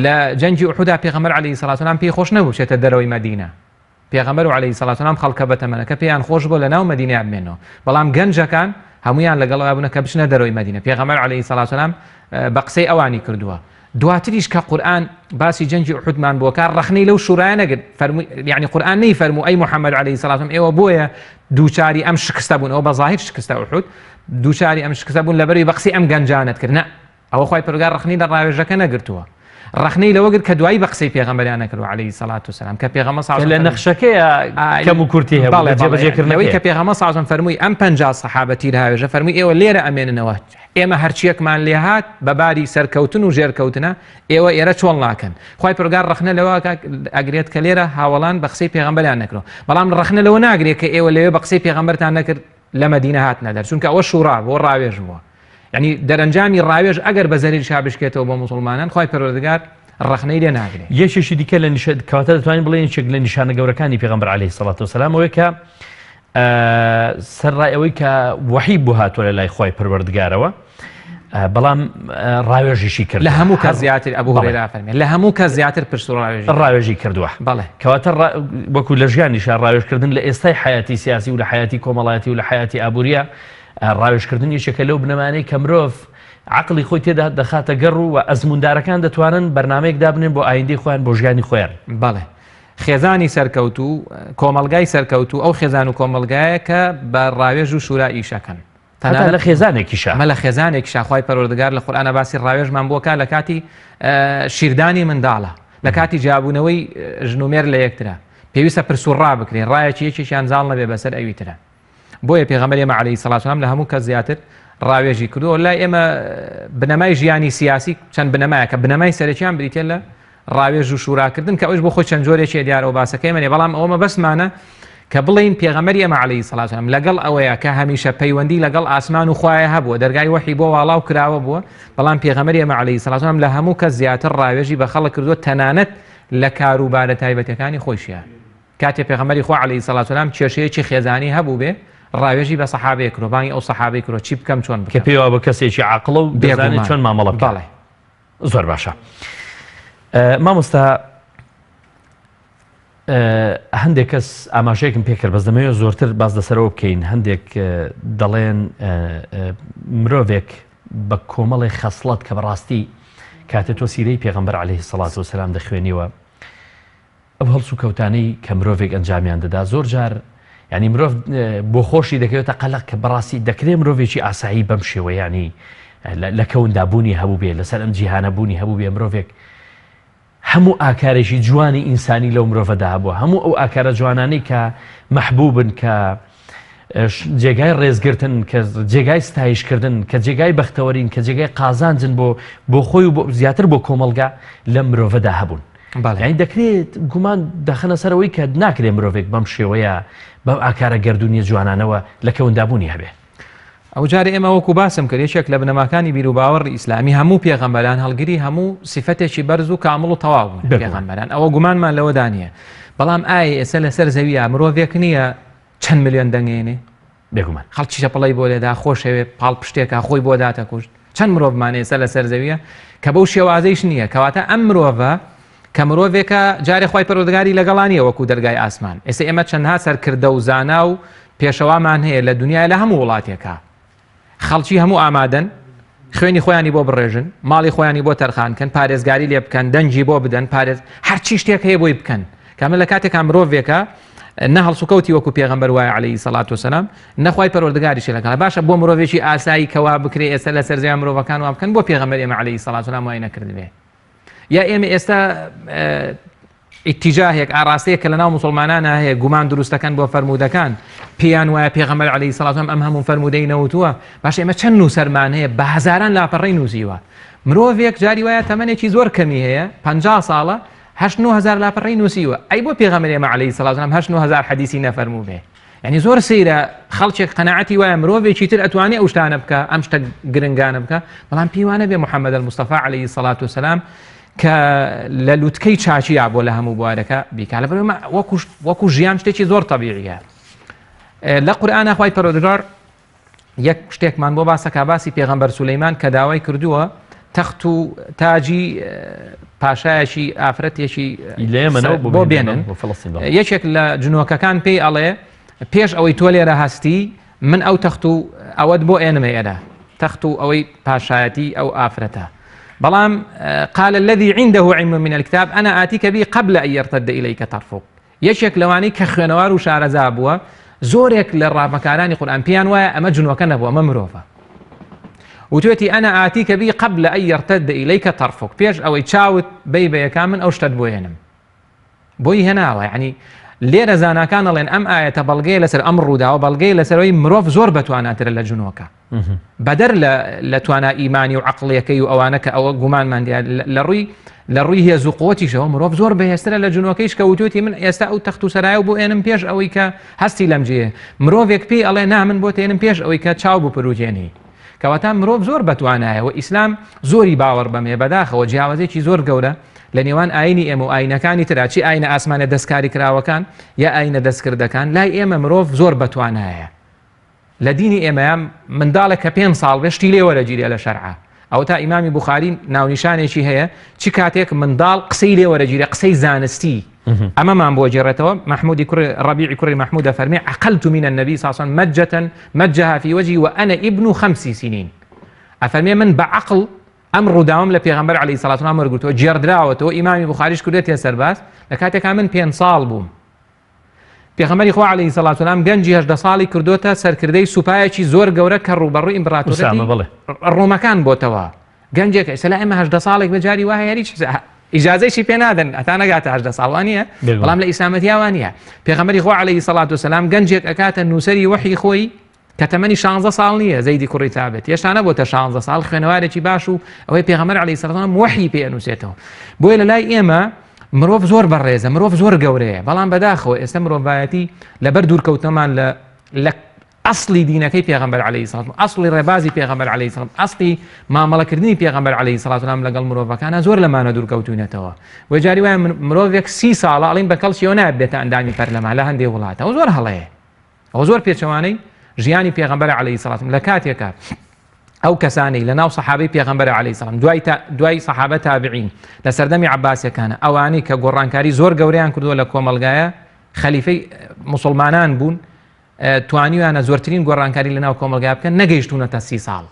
Speaker 2: لە جەنگی ئوحودا پێغەمبەر عەلەیهی سەڵات وسەلام پێی خۆش نەبوو بچێتە دەرەوەی مەدینە پێغەمبەر و عەلەیهی سەڵات وسەلام خەڵکە بەتەمەنەکە پێیان خۆش بووە لەناو مەدینەیا بمێنەوە، بەڵام گەنجەکان هەموویان لەگەڵ ئەوە بوونە کە بچنە دەرەوەی مەدینە، پێغەمبەر عەلەیهی سەڵات وسەلام بە قسەی ئەوانی کردووە. دواتریش کە قورئان باسی جەنگی ئوحودمان بۆ کار ڕەخنەی لەو شورایە نەگرت، فەرمووی یعنی قورئان نەیفەرموو ئەی محەممەد عەلەیهی سەڵات وسەلام ئێوە بۆیە دووچاری ئەم شکستە بوون، ئەوە بە زاهیر شکستە ئوحود، دووچاری ئەم شکستە بوون لەبەرئەوەی بە قسەی ئەم گەنجانەت کرد، نا ئەوە خوای پەروەردگار ڕەخنەی لە ڕاوێژەکە نەگرتووە ڕەخنەی لەوە گرت کە دوایی بە قسەی پێغەمبەریان نەکردووە عەلەیهی سەڵات وسەلام کە پێغەمبەر صلی
Speaker 1: کە
Speaker 2: الله
Speaker 1: لە
Speaker 2: علیه وسلم
Speaker 1: نەخشەکەیە کەم و کورتی هەبوو
Speaker 2: بەڵێ
Speaker 1: لە
Speaker 2: بەڵێ
Speaker 1: جێبەجێکردنەکەی
Speaker 2: لەوەی کە پێغەمبەر صلی الله علیه وسلم فەرمووی ئەم 50 سەحابە تیرهاوێژە فەرمووی ئێوە لێرە ئەمێننەوە ئێمە هەرچیەکمان لێهات بە باری سەرکەوتن و ژێرکەوتنە ئێوە ئێرە چۆڵ ناکەن خوای پەروەردگار ڕەخنە لەوە ئەگرێت کە لێرە هاوەڵان بە قسەی پێغەمبەریان نەکردووە بەڵام ڕەخنە لەوە ناگرێت کە ئێوە لەوێ بە قسەی پێغەمبەرتان نەکرد لە مەدینە هاتنە دەر چونکە ئەوە شوڕا بۆ ڕاوێژ بووە. یعنی دەرەنجامی ڕاوێژ ئەگەر بە زەرەریشا بشکێتەوە بۆ موسڵمانان خوای پەروەردگار ڕەخنەی لێ ناگرێ.
Speaker 1: یەکێکی دیکە لە نیشە کەواتە دەتوانین بڵێین یەکێک لە نیشانە گەورەکانی پێغەمبەر عەلەیهی سەڵات وسەلام ئەوەیە کە سەرڕای ئەوەی کە وەحی بۆ هاتووە لە لای خوای پەروەردگارەوە بەڵام ڕاوێژیشی کرد
Speaker 2: لە هەموو کەس زیاتر ئەبوو هورێرە فەرمێ لە هەموو کەس زیاتر پرس و ڕاوێژی
Speaker 1: ڕاوێژی کردووە
Speaker 2: بەڵێ
Speaker 1: کەواتە وەکو لە ژیانیشا ڕاوێژکردن لە ئێستای حیاتی سیاسی و لە حیاتی کۆمەڵایەتی و لە حیاتی ئابووریە ڕاوێژکردن یەکێکە لەو بنەمانەی کە مرۆڤ عەقڵی خۆی تێدا دەخاتە گەڕ و ئەزمووندارەکان دەتوانن بەرنامەیەک دابنێن بۆ ئایندەی خۆیان بۆ ژیانی خۆیان.
Speaker 2: بەڵێ. خێزانی سەرکەوتوو، کۆمەڵگای سەرکەوتوو ئەو خێزان و کۆمەڵگایە کە بە ڕاوێژ و شورا ئیشەکەن.
Speaker 1: تەنانەت لە خێزانێکیشا.
Speaker 2: ئەمە لە خێزانێکیشا خوای پەروەردگار لە قورئانا باسی ڕاوێژمان بۆ کا لە کاتی شیردانی منداڵە، لە کاتی جیابوونەوەی ژن و مێرد لە یەکترا. پێویستە پرس و ڕا بکرێ، ڕایەکی یەکێکیان زاڵ نەبێ بەسەر ئەوی ترا. بۆیە پێغەمبەری ئێمە عەلەیهی سەڵات وسەلام لە هەموو کەس زیاتر ڕاوێژی کردووە لای ئێمە بنەمای ژیانی سیاسی چەند بنەمایەکە بنەمای سەرەکیان بریتە لە ڕاوێژ و شوراکردن کە ئەوش بۆ خۆی چەند جۆرێکی دیارەوە باسەکەی منێ بەڵام ئەوە مەبەستمانە کە بڵین پێغەمبەری ئێمە عەلەیهی سەڵات وسەلام لەگەڵ ئەوەیە کە هەمیشە پەیوەندی لەگەڵ ئاسمان و خوایە هەبووە دەرگای وەحی بۆ واڵا و کراوە بووە بەڵام پێغەمبەری ئێمە عەلەیهی سەڵات وسەلام لە هەموو کەس زیاتر ڕاوێژی بە خەڵک کردووە تەنانەت لە کاروبارە تایبەتەکانی خۆیشیان کاتێ پێغەمبەری خوا علیە سڵات وسلام کێشەیەکی خێزانی هەبووبێ ڕاوێژی بە سەحابەیەک کرۆ بانگی ئەو سەحابەی کرۆ چی بکەم چۆن
Speaker 1: بکەم کە پێی وابوو کەسێکی عاقڵە و دەزانێت چۆن مامەڵە بکات.
Speaker 2: بەڵێ.
Speaker 1: زۆر باشە مامۆستا هەندێک کەس ئاماژەیەکم پێکرد بەس دەمەوێت زۆرتر باس لەسەرەوە بکەین هەندێک دەڵێن مرۆڤێک بە کۆمەڵی خەسڵەت کە بەڕاستی کاتێ تۆ سیرەی پێغەمبەر عەلەیهی سەڵات وسەلام دەخوێنیوە ئەو هەڵسوکەوتانەی کە مرۆڤێک ئەنجامیان دەدا زۆر جار یعنی مرۆڤ بۆ خۆشی دەکەوێتە قەلق کە بەڕاستی دەکرێت مرۆڤێکی ئاسایی بەم شێوە ینی لە کەوندا بوونی هەبوو بێ لەسەر ئەم جیهانە بوونی هەبوو بێ مرۆڤێک هەموو ئاکارێکی جوانی ئینسانی لەو مرۆڤەدا هەبووە هەموو ئەو ئاکارە جوانانەی کە مەحبوبن کە جێگای ڕێزگرتن کە جێگای ستایشکردن کە جێگای بەختەوەرین کە جێگای قازانجن بۆ بۆ خۆی و زیاتر بۆ کۆمەڵگا لەم مرۆڤەدا هەبوون. یانی دەکرێت گومان دەخەنە سەرەوەی کە ناکرێت مرۆڤێک بەم شێوەیە بەم ئاکارە گەردوونیە جوانانەوە لە کەوندابوونی هەبێ.
Speaker 2: ئەو جارە ئێمە وەکو باسم کرد یەکێک لە بنەماکانی بیروباوەڕی ئیسلامی هەموو پێغەمبەران هەڵگری هەموو سیفەتێکی بەرز و کامڵ و تەواو بوون پێغەمبەران ئەوە گومانمان لەوەدا نییە بەڵام ئایا ئێستا لەسەر زەویە مرۆڤێک نییە چەند ملیۆن دەنگێنێ
Speaker 1: بێگومان
Speaker 2: خەڵکی چەپڵەی بۆ لێدا خۆشەوێ پاڵپشتێکە خۆی بۆ داتە کوشت چەند مرۆڤمان ئێستا لەسەر زەویە کە بەو شێوازەیش نییە کەواتە ئەم مرۆڤە کە مرۆڤێکە جارێ خوای پەروەردگاری لەگەڵا نییە وەکو دەرگای ئاسمان ئێستا ئێمە چەندها سەرکردە و زانا و پێشەوامان هەیە لە دنیای لە هەموو وڵاتێکا خەڵکی هەموو ئامادەن خوێنی خۆیانی بۆ بڕێژن ماڵی خۆیانی بۆ تەرخان کەن پارێزگاری لێ بکەن دەنگی بۆ بدەن پارێز هەرچی شتێک هەیە بۆی بکەن کامە لە کاتێکا مرۆڤێکە نە هەڵسوکەوتی وەکو پێغەمبەر وایە عەلەیهی سەڵات وسەلام نەخوای پەروەردگاریشی لەگەڵە باشە بۆ مرۆڤێکی ئاسایی کەوا بکرێ ئێستا لەسەر زیان مرۆڤەکان وا بکەن بۆ پێغەمبەر ئێمە عەلەیهی سەڵات وسەلام وای نەکردبێ یا ئێمە ئێستا ئیتیجاهێک ئاراستەیەک کە لەناو موسڵمانانا هەیە گومان دروستەکەن بۆ فەرموودەکان پێیان وایە پێغەمبەر عەلەیهی سڵات وسلام ئەم هەموو فەرموودەی نەوتووە باشە ئێمە چەند نووسەرمان هەیە بە هەزاران لاپەڕەی نووسیوە مرۆڤێک جاری وایە تەمەنێکی زۆر کەمی هەیە 50 ساڵە 9 هزار لاپەڕەی نووسیوە ئەی بۆ پێغەمبەر ئێمە عەلەیهی سڵات وسلام 9 هزار حەدیسی نەفەرموو بێ یعنی زۆر سەیرە خەڵکێک قەناعەتی وایە مرۆڤێکی تر ئەتوانێ ئەو شتانە بکە ئەم شتە گرنگانە بکە بەڵام پێیوانە بێ محەممەد المستەفا عەلەیهی سەڵات وسلام کە لە لوتکەی چاکییا بۆ لە هەموو بوارەکە بیکا لەبەر وەکو وەکو ژیان شتێکی زۆر تەبیعیە لە قورئانا خوای پەروەردگار یەک شتێکمان بۆ باسەکە باسی پێغەمبەر سولەیمان کە داوای کردووە تەخت و تاجی پاشایەکی ئافرەتێکی بۆ بێنن یەکێک لە جنۆکەکان پێی ئەڵێ پێش ئەوەی تۆ لێرە هەستی من ئەو تەخت و ئەوەت بۆ ئێنمە ئێرە تەخت و ئەوەی پاشایەتی ئەو ئافرەتە بەڵام قال الذي عنده علم من الكتاب أنا آتيك به قبل أن يرتد إليك طرفك یەکێک لەوانەی کە خوێنەوار و شارەزا بووە، زۆرێک لە ڕاڤەکارانی قورئان پێیان وایە ئەمە جنۆکە نەبووە، ئەمە مرۆڤە. وتوێتی ئەنا ئاتیکە بی قبل ئەن یرتد الیک طرفک، پێش ئەوەی چاوت بەی بە یەکا من ئەو شتەت بۆ هێنم. بۆی هێناوە. یعنی لێرە زاناکان ئەڵێن ئەم ئایەتە بەڵگەیە لەسەر ئەم ڕووداوە، بەڵگەیە لەسەر ئەوەی مرۆڤ زۆر بەتواناترە لە جنۆکە. بەدەر لە توانا ئیمانی و عەقڵیەکەی و ئەوانە کە ئەوە گومانمان دیار لە ڕووی لە ڕووی هێز و قوتیشەوە مرۆڤ زۆر بەهێزترە لە جنۆکەیش کە وتوێتی من ئێستا ئەو تەخت و سەرایە بۆ ئێنم پێش ئەوەی کە هەستی لەم جێ مرۆڤێک پێی ئەڵێ نا من بۆ تێنم پێش ئەوەی کە چاو بپروجێنی. کەواتە مرۆڤ زۆر بەتوانایە و ئیسلام زۆری باوەڕ بەمەیە، بەداخەوە جیاوازێکی زۆر گەورە لە نێوان ئاینی ئێمە و ئاینەکانی ترا، چی ئاینە ئاسمانە دەستکاری کراوەکان یا ئاینە دەستکردەکان، لای ئێمە مرۆڤ زۆر بەتوانایە. لە دینی ئێمەیا منداڵێک کە پێنج ساڵ بێ شتی لێ وەرەگیرێ لە شەرعا. ئەوەتا ئیمامی بوخاری ناونیشانێکی هەیە چ کاتێک منداڵ قسەی لێ وەرەگیرێ، قسەی زانستی. ئەمەمان بۆ گێڕێتەوە مەحمودی کوڕی ڕەبیعی کوڕی مەحمود دەفەرمێ عقلت من النبی صلی الله علیه وسلم مجة مجها في وجهي وأنا ابن خمس سنين ئەفەرمێ من بە عەقڵ ئەم ڕووداوم لە پێغەمبەر علیه الصلاة والسلام وەرگرتووە گێڕدراوەتەوە ئیمامی بوخاریش کردێتێ سەرباز لە کاتێکا من پێنج ساڵ بووم پێغەمبەری خوا علیه الصلاة والسلام گەنجی 18 ساڵی کردۆتە سەرکردەی سوپایەکی زۆر گەورە کە ڕووبەڕووی ئیمپراتۆریەتی ڕۆمەکان بۆتەوە گەنجێک ئێستا لای ئێمە 18 ساڵێک بە جاری وایە هیچ ئیجازەیشی پێ نادەن هەتا نەگاتە 18 ساڵ وانە بەڵام لە ئیسلامەتیا وانە پێغەمبەری خوا علیه الصلاة والسلام گەنجێک ئەکاتە نووسەری وەحی خۆی کە تەمەنی 16 ساڵ نییە زەیدی کوڕی ثابت هێشتا نەبۆتە 16 ساڵ خوێنەوارێکی باش و ئەوەی پێغەمبەر علیه الصلاة والسلام وەحی پێ ئەنووسێتەوە بۆیە لە لای ئێمە مرۆڤ زۆر بەڕێزە مرۆڤ زۆر گەورەیە بەڵام بەداخەوە ئێستا مرۆڤایەتی لەبەر دوورکەوتنەمان لە لە ئەسڵی دینەکەی پێغەمبەر عەلەیهی سڵات وسلام، ئەسڵی ڕێبازی پێغەمبەر عەلەیهی سڵام، ئەسڵی مامەڵەکردنی پێغەمبەر عەلەیهی سڵات وسلام لەگەڵ مرۆڤەکانا زۆر لەمانە دوور کەوتوینەتەوە. بۆیە جاری وایە مرۆڤێک سی ساڵە ئەڵین بە کەڵکیەوە نابێت بێتە ئەندامی پەرلەمان لە هەندێ وڵات. ئەوە زۆر هەڵەیە. ئەوە زۆر پێچەوانەی ژیانی پێغەمبەر عەلەیهی سڵات وسلام. لە کاتێکا ئەو کەسانەی لە ناو سەحابەی پێغەمبەر عەلەیهی سڵام دوای تا دوای سەحابە تابعین لە سەردەمی عەباسیەکانە ئەوانەی کە گۆڕانکاری زۆر گەورەیان کردووە لە کۆمەڵگایە خەلیفەی موسڵمانان بوون توانیویانە زۆرترین گۆڕانکاری لەناو کۆمەڵگا بکەن نەگەیشتونەتە سی ساڵ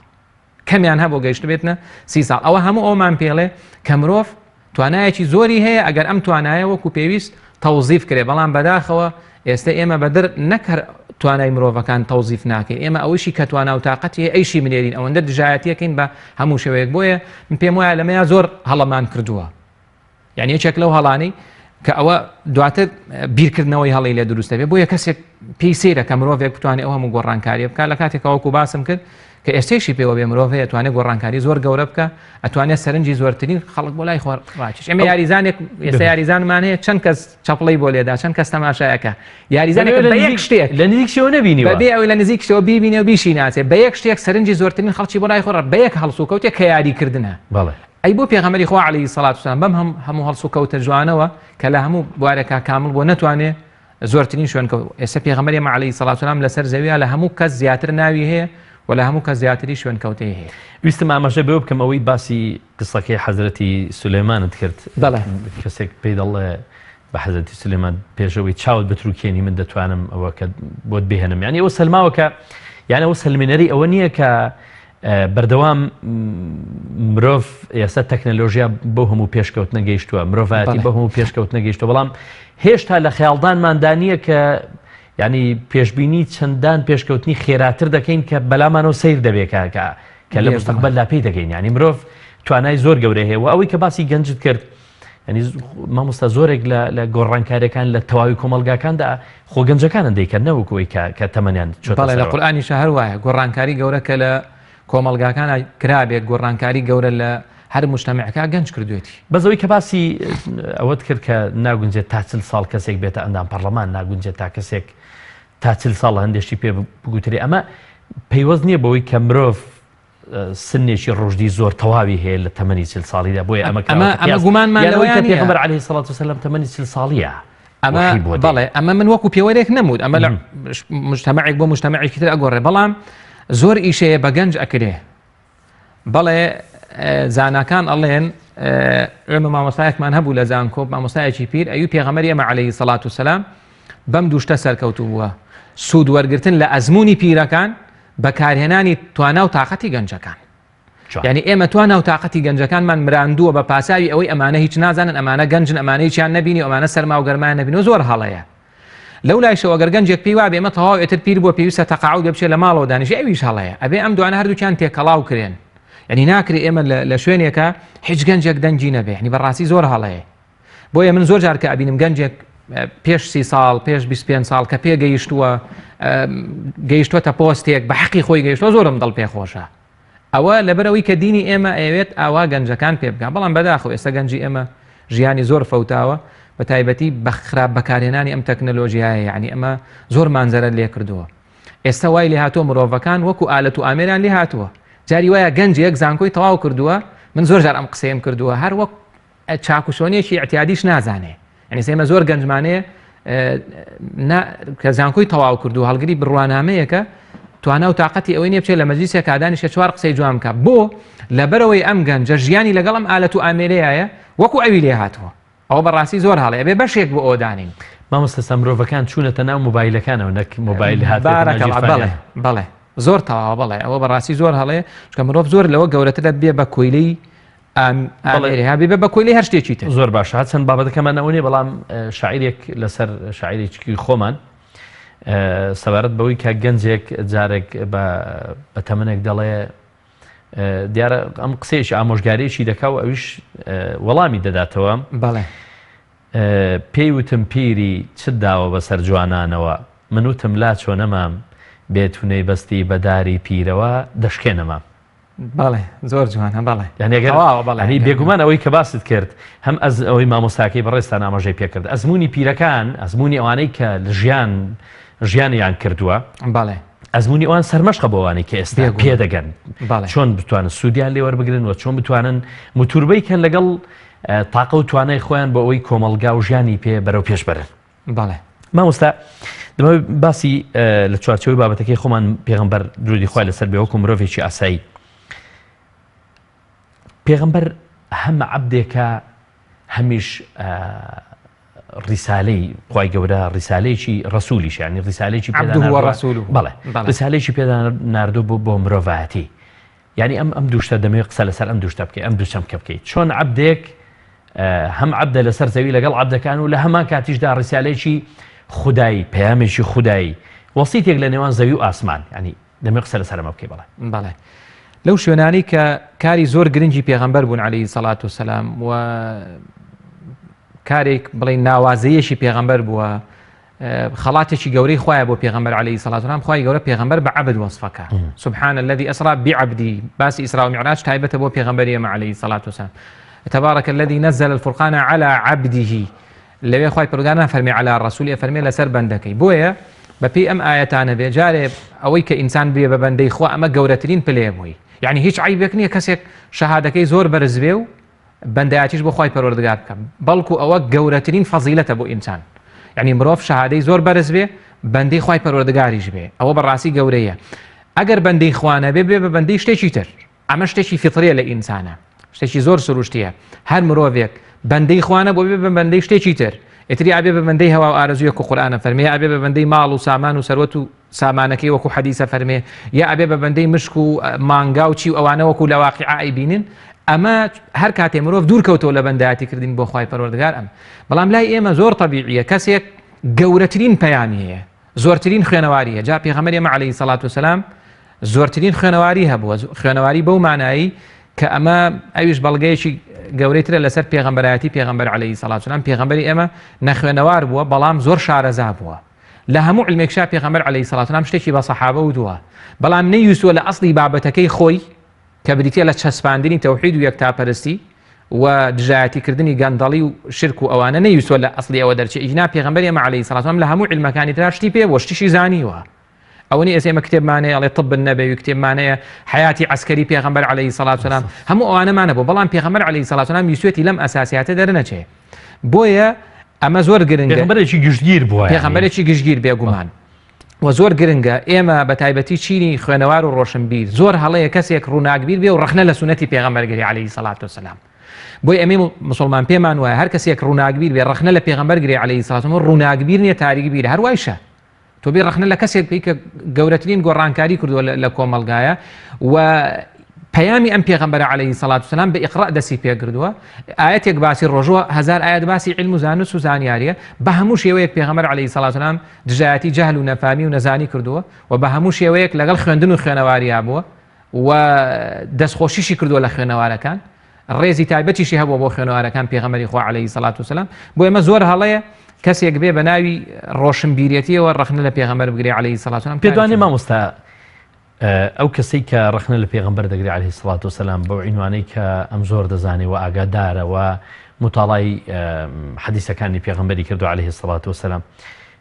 Speaker 2: کەمیان هەبوو گەیشتبێتنە سی ساڵ ئەوە هەموو ئەومان پێڵێ کە مرۆڤ توانایەکی زۆری هەیە ئەگەر ئەم توانایە وەکو پێویست تەوزیف کرێ بەڵام بەداخەوە ئێستا ئێمە بەدر نەکەر توانای مرۆڤەکان تەوزیف ناکەین ئێمە ئەوشی کە توانا و تااقەتی هەیە ئەیشی منێرین ئەوەندە دژایەتیەکەین بە هەموو شێوەیەک بۆیە من پێم وایە لەمەیا زۆر هەڵەمان کردووە یعنی یەکێک لەو هەڵانەی کە ئەوە دواتر بیرکردنەوەی هەڵی لێ دروست دەبێت بۆیە کەسێک پێی سەیرە کە مرۆڤێک بتوانێت ئەو هەموو گۆڕانکاریە بکات لە کاتێکەوە وەکو باسم کرد کە ئێستەیشی پێوە بێ مرۆڤ هەیە توانێت گۆڕانکاری زۆر گەورە بکە ئەتوانێت سەرنجی زۆرترین خەڵک بۆ لای خۆر ڕاکێش ئێمە یاریزانێک ئێستا یاریزانمان هەیە چەند کەس چەپڵەی بۆ لێدا چەند کەس تەماشایەکە یاریزانێک بە یەک شتێک
Speaker 1: لە نزیکشەوە نەبینی
Speaker 2: بەبێ ئەوەی لە نزیکشەوە بیبینێ و بیشی ناسێ بە یەک شتێک سەرنجی زۆرترین خەڵکی بۆ لای خۆر بە یەک هەڵسوکەوتێک کە یاریکردنە
Speaker 1: بەڵێ
Speaker 2: ئەی بۆ پێغەمبەری خوا علیە الصلوة والسلام بەم هەم هەموو هەڵسوکەوتە جوانەوە کە لە هەموو بوارێکا کامڵ بووە نەتوانێ زۆرترین شوێن کەوت ئێستا پێغەمبەری ئێمە علیە الصلوة والسلام لەسەر زەویا لە هەموو کەس زیاتر ناوی هەیە و لە هەموو کەس زیاتری شوێن کەوتەی هەیە.
Speaker 1: ویستم ئاماژە بەوە بکەم ئەوەی باسی قسەکەی حەزرەتی سولەیمانت کرد
Speaker 2: بەڵێ.
Speaker 1: کەسێک پێی دەڵێ بە حەزرەتی سولەیمان پێشەوەی چاوت بتروکێنی من دەتوانم ئەوە کە بۆت بهێنم یعنی ئەوە سەلماوە کە یعنی ئەوە سەلمێنەری ئەوە نییە کە بەردەوام مرۆڤ ئێستا تەکنەلۆژیا بۆ هەموو پێشکەوتنە گەیشتووە مرۆڤایەتی بە هەموو پێشکەوتنە گەیشتووە بەڵام هێشتا لە خەیاڵدانماندا نییە کە ینی پێشبینی چەندان پێشکەوتنی خێراتر دەکەین کە بەلامانەوە سیر دەبێت کاکە کە لە مستقبل لا پێی دەگەین ینی مرۆڤ توانای زۆر گەورە هەیە و ئەوەی کە باسی گەنجت کرد ینی مامۆستا زۆرێک لە گۆڕانکاریەکان لە تەواوی کۆمەلگاکاندا خۆ گەنجەکانن دەیکەن نەوەکەوەی کە تەمەنیان
Speaker 2: چۆتە لە قورئانیشا هەر وایە گۆڕانکاری گەورە کە لە کۆمەلگاکان کرابێت گۆڕانکاری گەورە لە هەر مجتەمعەکە گەنج کردوێتی.
Speaker 1: بەس ئەوەی کە باسی ئەوەت کرد کە ناگونجێت تا چل ساڵ کەسێک بێتە ئەندام پەرلەمان ناگونجێت تا کەسێک تا چل ساڵ هەندێشتی پێ بگوترێ ئەمە پەیوەست نییە بەوەی کە مرۆڤ سنێکی ڕوشدی زۆر تەواوی هەیە لە تەمەنی چل ساڵیدا بۆیە ئەمە
Speaker 2: ئەمە ئەمە گومانمان لەوەیە
Speaker 1: کە پێغەمبەر عەلەیهی سڵات وسلام تەمەنی چل ساڵیە
Speaker 2: ئەمە بەڵێ ئەمە من وەکو پێوەرێک نەموت ئەمە لە مجتەمەعێک بۆ مجتەمەعێکی تر ئەگۆڕێ بەڵام زۆر ئیشەیە بە گەنج ئەکرێ بەڵێ زاناکان ئەڵێن ئێمە مامۆستایەکمان هەبوو لە زانکۆ مامۆستایەکی پیر ئەوی پێغەمبەری ئێمە عەلەیهی سەڵات وسلام بەم دوو شتە سەرکەوتوو بووە سوود وەرگتن لە ئەزمموی پیرەکان بەکارهێنانی توانا و تاقەتی گەنجەکان. یانی ئێمە توانا و تاقەتی گەنجەکانمان مراندووە بە پاساوی ئەوەی ئەمانە هیچ نازانن، ئەمانە گەنجن، ئەمانە هیچیان نەبینی و ئەمانە سەرما و گەرمایان نەبینەوە زۆر هەڵەیە. لەو لایشەوە گەر گەنجێک پێی وابێ ئێمە تەواو ئێتر پیر بووە پێویستە تەقاعود بێ بچێ لە ماڵەوە دانیشێ ئەویش هەڵەیە. ئەبێ ئەم دوانە هەردووکیان تێکەڵاو کرێن. یانی ناکرێ ئێمە لە شوێنێکا هیچ گەنجێک دەنگی نەبێ. یانی بەڕاستی زۆر هەڵەیە. بۆیە من زۆر جار کە ئەبینم گەنجێک پێش سی ساڵ پێش 25 ساڵ کە پێگەیشتووە گەیشتوەتە پۆستێک بە حەقی خۆی گەیشتوە زۆرم دڵ پێخۆشە ئەوە لەبەرەوەی کە دینی ئێمە ئەوێت ئاوا گەنجەکان پێ بگا بەڵام بەداخەوە ئێستا گەنجی ئێمە ژیانی زۆر فەوتاوە بە تایبەتی بە خراپ بەکارهێنانی ئەم تەکنەلۆژیایە یعنی ئەمە زۆر مانزەرە لێ کردووە ئێستا وای لێ هاتووە مرۆڤەکان وەکو ئالەت و ئامێران لێ هاتووە. جاری وایە گەنجێک زانکۆی تەواو کردووە من زۆر جار ئەم قسەیەم کردووە هەر وەک چاکوچۆنیەکی ئیعتیادیش نازانێ یعنی ئێمە زۆر گەنجمانەیە کە زانکۆی تەواو کردو هەڵگری بڕوانامەیەکە توانا و تااقەتی ئەوەی نیە بچێت لە مەجلیسێک کادانیشە چوار قسەی جوان بکە بۆ لەبەرەوەی ئەم گەنجە ژیانی لەگەڵ ئەم ئالەت و ئامێرەیە وەکو ئەوی لێ هاتووە ئەوە بەڕاستی زۆر هەڵەیە بێ بەشێک بۆ ئەوە دانین.
Speaker 1: مامۆستا سا مرۆڤەکان چوونەتە ناو مۆبایلەکانەوە نەک مۆبایل هاتبێتە ناو
Speaker 2: بارەکەڵا
Speaker 1: گیرفانیان.
Speaker 2: بەڵێ بەڵێ زۆر تەواوە بەڵێ ئەوە بەڕاستی زۆر هەڵەیە چونکە مرۆڤ زۆر لەوە گەورەترە بێ بە کۆیلەی ئام
Speaker 1: بەڵێ.
Speaker 2: ئامێرێ ها بێ بە کۆیلەی هەر شتێکی تر.
Speaker 1: زۆر باشە هەرچەند بابەتەکەمان ئەوە نیە بەڵام شاعیرێک لەسەر شاعیرێکی خۆمان سەبارەت بەوەی کە گەنجێک جارێک بە بە تەمەنێک دەڵێ دیارە ئەم قسەیەکی ئامۆژگاریەکی دەکا و ئەویش وەڵامی دەداتەوە.
Speaker 2: بەڵێ.
Speaker 1: پێی وتم پیری چت داوە بەسەر جوانانەوە من وتم لاچۆ نەمام بێ تو نەیبەستی بە داری پیرەوە دەشکێنەمام.
Speaker 2: بەڵێ زۆر جوانە بەڵێ.
Speaker 1: یانی ئەگەر
Speaker 2: تەواوە بەڵێ.
Speaker 1: یانی بێگومان ئەوەی کە باست کرد هەم ئەز ئەوەی مامۆستاکەی بەڕێزتان ئاماژەی پێکرد ئەزموونی پیرەکان ئەزموونی ئەوانەی کە لە ژیان ژیانیان کردووە.
Speaker 2: بەڵێ.
Speaker 1: ئەزموونی ئەوان سەرمەشقە بۆ ئەوانەی کە ئێستا
Speaker 2: بێگومان.
Speaker 1: پێدەگەن
Speaker 2: بەڵێ.
Speaker 1: چۆن بتوانن سوودیان لێ وەربگرن و چۆن بتوانن موتوربەی کەن لەگەڵ تاقە و توانای خۆیان بۆ ئەوەی کۆمەڵگا و ژیانی پێ بەرەو پێش بەرن.
Speaker 2: بەڵێ.
Speaker 1: مامۆستا دەمەوێت باسی لە چوارچێوەی بابەتەکەی خۆمان پێغەمبەر درودی خوای لەسەر بێ وەکو مرۆڤێکی ئاسایی پێغەمبەر هەم عەبدێکە هەمیش ڕیسالەی خوای گەورە ڕیسالەیەکی ڕەسولیش یعنی ڕیسالەیەکی پێدا
Speaker 2: عبده
Speaker 1: ناردووە.
Speaker 2: ورسوله.
Speaker 1: بەڵێ
Speaker 2: بەڵێ.
Speaker 1: ڕیسالەیەکی پێدا ناردوو بۆ بۆ مرۆڤایەتی یعنی ئەم ئەم دوو شتە دەمەوێت قسە لەسەر ئەم دوو شتە بکەی ئەم دوو چەمکە بکەیت چۆن عەبدێک هەم عەبدە لەسەر زەوی لەگەڵ عەبدەکان و لە هەمان کاتیشدا ڕیسالەیەکی خودایی پەیامێکی خودایی وەسیتێک لە نێوان زەوی و ئاسمان یعنی دەمەوێت قسە لەسەر ئەمە بکەی بەڵێ.
Speaker 2: بەڵێ لەو شوێنانەی کە کاری زۆر گرنگی پێغەمبەر بوون عەلەیهی سەڵات و سەلام و کارێک بڵێن ناوازەیەکی پێغەمبەر بووە خەڵاتێکی گەورەی خوایە بۆ پێغەمبەر عەلەیهی سەڵات و سەلام خوای گەورە پێغەمبەر بە عەبد وەسفەکە سبحان الذي أسرى بعبده باسی ئیسرا و میعراج تایبەتە بۆ پێغەمبەری ئێمە عەلەیهی سەڵات و سەلام تبارك الذي نزل الفرقان على عبده لەوێ خوای پەروەردگار نافەرمێ علی رسول ئەفەرمێ لەسەر بەندەکەی بۆیە بەپێی ئەم ئایەتانە بێ جارێ ئەوەی کە ئینسان بێ بە بەندەی خوا ئەمە گەورەترین پلەیە بۆی یعنی هیچ عیبێک نییە کەسێک شەهادەکەی زۆر بەرز بێ و بەندایەتیش بۆ خوای پەروەردگار بکە بەڵکو ئەوە گەورەترین فەزیلەتە بۆ ئینسان یعنی مرۆڤ شەهادەی زۆر بەرز بێ بەندەی خوای پەروەردگاریش بێ ئەوە بەڕاستی گەورەیە ئەگەر بەندەی خوا نەبێ بێ بە بەندەی شتێکی تر ئەمە شتێکی فیتریە لە ئینسانە شتێکی زۆر سروشتیە هەر مرۆڤێک بەندەی خوا نەبوو بێ بە بەندەی شتێکی تر ئیتری ئەبێ بە بەندەی هەوا و ئارەزوویەک و قورئانە فەرمێ یا ئەبێ بە بەندەی ماڵ و سامان و سەروەت و سامانەکەی وەکو حەدیسە فەرمێ یا ئەبێ بە بەندەی مشک و مانگا و چی و ئەوانە وەکو لە واقیعا ئەیبینن ئەمە هەر کاتێ مرۆڤ دوور کەوتەوە لە بەندایەتی کردن بۆ خوای پەروەردگار ئەم بەڵام لای ئێمە زۆر تەبیعیە کەسێک گەورەترین پەیامی هەیە زۆرترین خوێنەواری هەیە جا پێغەمبەری ئێمە عەلەیهی سەڵات وسەلام زۆرترین خوێنەواری هەبووە خوێنەواری بەو مانایی کە ئەمە ئەویش بەڵگەیەکی گەورەی ترە لەسەر پێغەمبەرایەتی پێغەمبەر عەلەیهی سەڵات وسەلام پێغەمبەری ئێمە نەخوێنەوار بووە بەڵام زۆر شارەزا بووە لە هەموو علمێکشا پێغەمبەر عەلەیهی سەڵات وسەلام شتێکی بە سەحابە وتووە بەڵام نەیویستووە لە ئەسڵی بابەتەکەی خۆی کە بریتیە لە چەسپاندنی تەوحید و یەکتاپەرستی و دژایەتی کردنی گەندەڵی و شرک و ئەوانە نەیویستوە لە ئەسڵی ئەوە دەرچێ ئیجنا پێغەمبەری ئێمە عەلەیهی سەڵات وسلام لە هەموو عیلمەکانی ترا شتی پێ بووە شتیشی زانیوە ئەوە نیە ئێستا ئێمە کتێبمان هەیە ئەڵێ طب النبوی کتێبمان هەیە حیاتی عەسکەری پێغەمبەر عەلەیهی سەڵات وسلام هەموو ئەوانەمان هەبوو بەڵام پێغەمبەر عەلەیهی سەڵات وسلام ویستویەتی لەم ئەساسیاتە دەرنەچێ بۆیە ئەمە زۆر گرنگە
Speaker 1: پێغەمبەرێکی گشتگیر بووە
Speaker 2: پێغەمبەرێکی گشتگیر بێگومان وە زۆر گرنگە ئێمە بە تایبەتی چینی خوێنەوار و ڕۆشنبیر زۆر هەڵەیە کەسێک ڕووناکبیر بێ و ڕەخنە لە سوننەتی پێغەمبەر گرێ عەلەیهی سەڵات وسەلام بۆی ئەمەی مسلمان پێمان وایە هەر کەسێک ڕووناکبیر بێ ڕەخنە لە پێغەمبەر گرێ عەلەیهی سەڵات وسەلام ڕووناکبیر نییە تاریکبیرە هەر وایشە تۆ بێ ڕەخنە لە کەسێک بکەی کە گەورەترین گۆڕانکاری کردووە لە کۆمەڵگایە و پەیامی ئەم پێغەمبەرە عەلەیهی سەڵات وسەلام بە ئیقڕا دەستی پێکردووە ئایەتێک باسی ڕۆژوە هەزار ئایەت باسی علم و زانست و زانیاریە بە هەموو شێوەیەک پێغەمبەر عەلەیهی سەڵات وسەلام دژایەتی جەهل و نەفامی و نەزانی کردووە و بە هەموو شێوەیەک لەگەڵ خوێندن و خوێنەواریا بووە و دەستخۆشیشی کردووە لە خوێنەوارەکان ڕێزی تایبەتیشی هەبووە بۆ خوێنەوارەکان پێغەمبەری خوا عەلەیهی سەڵات وسەلام بۆ ئێمە زۆر هەڵەیە کەسێک بێ بە ناوی ڕۆشنبیرێتیەوە ڕەخنە لە پێغەمبەر بگرێ عەلەیهی سەڵات وسەلام
Speaker 1: پێدوانێ مامۆستا ئەو کەسەی کە ڕەخنە لە پێغەمبەر دەگرێ عەلەیهی سڵات وسەلام بەو عینوانەی کە ئەم زۆر دەزانێ و ئاگادارە و موتاڵای حەدیسەکانی پێغەمبەری کردو عەلەیهی سڵات وسەلام.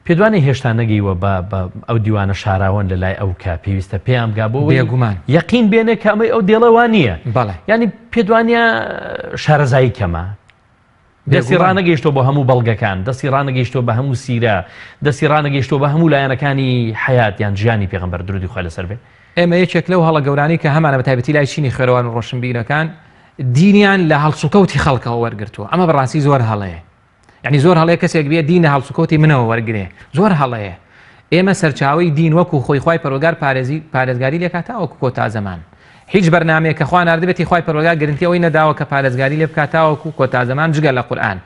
Speaker 1: پێدوانێ هێشتا نەگەیوە بە بە ئەو دیوانە شاراوەن لە لای ئەو کە پێویستە پێیان بگا بۆ ئەوەی
Speaker 2: بێگومان.
Speaker 1: یەقین بێنێ کە ئەمەی ئەو دێڵێ وا نییە.
Speaker 2: بەڵێ.
Speaker 1: یانی پێدوانە شارەزایی کەمە. دەستی
Speaker 2: بێگومان.
Speaker 1: ڕانەگەیشتووە بۆ هەموو بەڵگەکان، دەستی ڕانەگەیشتووە بە هەموو سیرە، دەستی ڕانەگەیشتووە بە هەموو لایەنەکانی حەیات یان ژیانی پێغەمبەر درودی خوای لەسەر بێ.
Speaker 2: ئێمە یەکێک لەو هەڵە گەورانەی کە هەمانە بە تایبەتی لای چینی خوێرەوار و ڕۆشنبیرەکان دینیان لە هەڵسوکەوتی خەڵکەوە وەرگرتووە ئەمە بەڕاستی زۆر هەڵەیە یعنی زۆر هەڵەیە کەسێک بێ دین لە هەڵسوکەوتی منەوە وەرگێ زۆر هەڵەیە ئێمە سەرچاوی دین وەکو خۆی خوای پەروەردگار پارێزی پارێزگاری لێکات تاوەکو کۆتا زەمان هیچ بەرنامەیەک کە خوا ناردبێتی خوای پەروەردگار گرنتی ئەوەی نەداوە کە پارێزگاری لێ بکات تاوەکو کۆتا زەمان جگە لە قورئان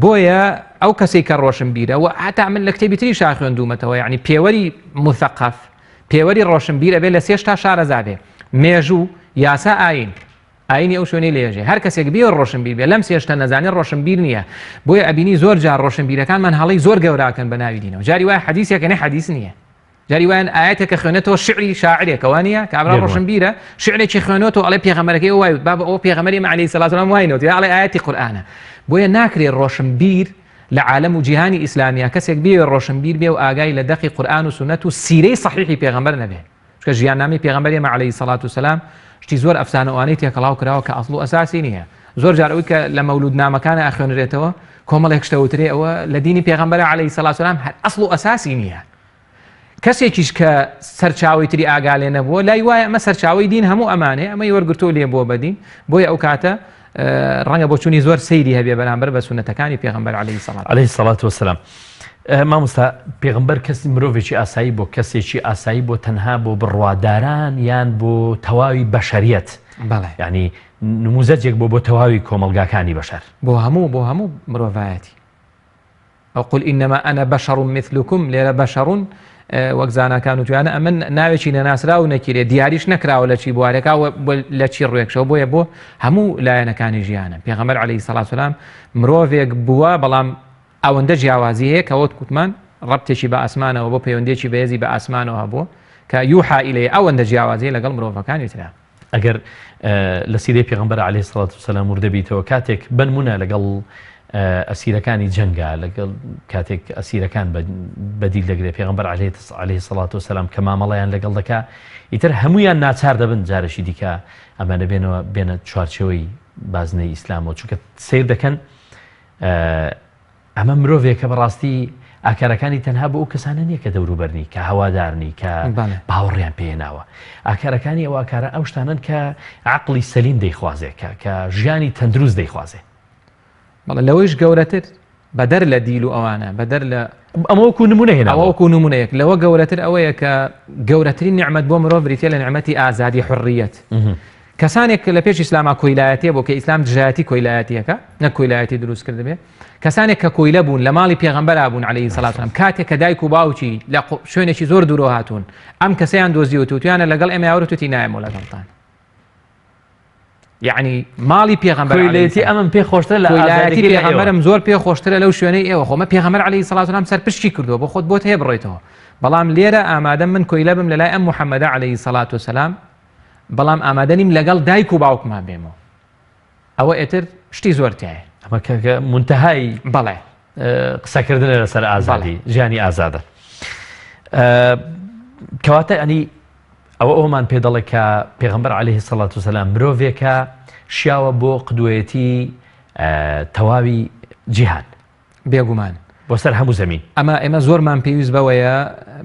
Speaker 2: بۆیە ئەو کەسێک کە ڕۆشنبیرە و هەتا من لە کتێبی تری شا خوێندوومەتەوە یعنی پێوەری مثقف پێوەری ڕۆشنبیر ئەبێ لە سێشتا شارەزا بێ مێژوو یاسا ئاین ئاینی ئەو شوێنەی لێژێ هەر کەسێک بێ ڕۆشنبیر بێ لەم سێشتە نەزانێ ڕۆشنبیر نییە بۆیە ئەبینی زۆر جار ڕۆشنبیرەکانمان هەڵەی زۆر گەوراکەن بە ناوی دینەوە جاری وایە حەدیسێکە نە حەدیس نییە جاری وایە ئاەتێکە خوێنێتەوە شعری شاعرێکە وا نییە کابرا ڕۆشنبیرە شعرێکی خوێنێتەوە ئەڵێ پێغەمبەرەکەی وای وت بابە ئەوە پێغەمبەری ئێمە عەلەیهی سەلات وسەلام وای نەوت یا ئەڵێ ئاەتی قورئانە بۆیە ناکرێ ڕۆشنبیر لە عالەم و جیهانی ئیسلامیا کەسێک بێ ڕۆشنبیر بێ و ئاگای لە دەقی قورئان و سوننەت و سیرەی سەحیحی پێغەمبەر نەبێ چونکە ژیاننامەی پێغەمبەری ئێمە عەلەیهی سەڵات و سەلام شتی زۆر ئەفسانە ئەوانەی تێکەڵاو کراوە کە ئەسڵ و ئەساسی نییە زۆر جار ئەوەی کە لە مەولودنامەکانە ئەخوێنرێتەوە کۆمەڵێک شتە وترێ ئەوە لە دینی پێغەمبەر عەلەیهی سەڵات و سەلام هەر ئەسڵ و ئەساسی نییە کەسێکیش کە سەرچاوی تری ئاگا لێ نەبووە لای وایە ئەمە سەرچاوی دین هەموو ئەمانەیە ئەمەی وەرگرتووە لێ بووە بەدین بۆیە ئەو کاتە ڕەنگە بۆچوونی زۆر سەیری هەبێ بەرامبەر بە سونەتەکانی پێغەمبەر عەلەیهی سەڵات
Speaker 1: عەلەیهی سەڵات وەسەلام. مامۆستا پێغەمبەر کەسی مرۆڤێکی ئاسایی بۆ کەسێکی ئاسایی بۆ تەنها بۆ بڕواداران یان بۆ تەواوی بەشەریەت
Speaker 2: بەڵێ
Speaker 1: یعنی نموزەجێک بۆ بۆ تەواوی کۆمەڵگاکانی بەشەر
Speaker 2: بۆ هەموو بۆ هەموو مرۆڤایەتی ئەو قل انما انا بشر مثلکم لێرە بشر وەک زاناکان وتویانە ئەمن ناوێکی نەناسراو و نەکیرێ دیاریش نەکراوە لە چی بوارێکا و لە چی ڕوێکشەوە بۆیە بۆ هەموو لایەنەکانی ژیانە پێغەمبەر عەلەیهی سەڵات سەلام مرۆڤێک بووە بەڵام ئەوەندە جیاوازی هەیە کە وەک کوتمان ڕەبتێکی بە ئاسمانەوە بۆ پەیوەندێکی بەهێزی بە ئاسمانەوە هەبوو کە یوحا ئیلەیە ئەوەندە جیاوازی لەگەڵ مرۆڤەکانی ترا.
Speaker 1: ئەگەر لە سیرەی پێغەمبەر عەلەیهی سڵات وسلام وردە بیتەوە کاتێک بەنمونە لەگەڵ ئەسیرەکانی جەنگا لەگەڵ کاتێک ئەسیرەکان بەدیل دەگرێت پێغەمبەر عەلەیهی سڵات وسلام کە مامەڵەیان لەگەڵ دەکا ئیتر هەمویان ناچار دەبن جارێکی دیکە ئەمانە بێنەوە بێنە چوارچێوەی بازنەی ئیسلامەوە چونکە سیر دەکەن ئەمە مرۆڤێکە بەڕاستی ئاکارەکانی تەنها بۆ ئەو کەسانە نییە کە دەوروبەرنی کە هەوادارنی کە باوەڕیان پێناوە ئاکارەکانی ئەو ئاکارە ئەو شتانن کە عقلی سەلیم دەیخوازێ کە کە ژیانی تەندروست دەیخوازێ
Speaker 2: بەڵێ لەوەیش گەورەتر بەدەر لە دیل و ئەوانە بەدەر لە
Speaker 1: ئەمە وەکو نمونە هێنا
Speaker 2: ئەوە وەکو نمونەیەک لەوە گەورەتر ئەوەیە کە گەورەترین نیعمەت بۆ مرۆڤ بریتە لە نیعمەتی ئازادی حڕیەت کەسانێک کە لە پێش ئیسلاما کۆیلایەتیە بۆ کە ئیسلام دژایەتی کۆیلایەتیەکە نەک کۆیلایەتی دروست کردبێ کەسانێک کە کۆیلە بوون لە ماڵی پێغەمبەرا بوون عەلەیهی سەڵات وسلام کاتێک کە دایک و باوکی لە شوێنێکی زۆر دوورەوە هاتوون ئەم کەسەیان دۆزیوە توتیانە لەگەڵ ئێمە یاوەرە توتی نایەمەوە لەگەڵتان یعنی ماڵی پێغەمبەر
Speaker 1: کۆیلەتی ئەمم پێ خۆشترە لە
Speaker 2: کۆیلایەتی پێغەمبەرم زۆر پێ خۆشترە لەو شوێنەی ئێوە خۆمە پێغەمبەر عەلەیهی سەڵات وسلام سەرپشکی کردووە بۆ خۆت بۆت هەیە بڕۆیتەوە بەڵام لێرە ئامادەم من کۆیلە بم لەلای ئەم محەممەدە عەلەیهی سەڵات وسلام بەڵام ئامادە نیم لەگەڵ دایک و باوکما بێمەوە ئەوە ئێتر شتی زۆر تایە
Speaker 1: ئەمە کە منتەهای
Speaker 2: بەڵێ
Speaker 1: قسەکردنە لەسەر ئازادی ژیانی ئازادە کەواتە ئەنی ئەوە ئەومان پێ دەڵێ کە پێغمبەر عليه سەڵات وسلام مرۆڤێکە شیاوە بۆ قدوەتی تەواوی جیهان
Speaker 2: بێگومان.
Speaker 1: بۆ سەر هەموو زەمین.
Speaker 2: ئەمە ئێمە زۆرمان پێویست بەوەیە،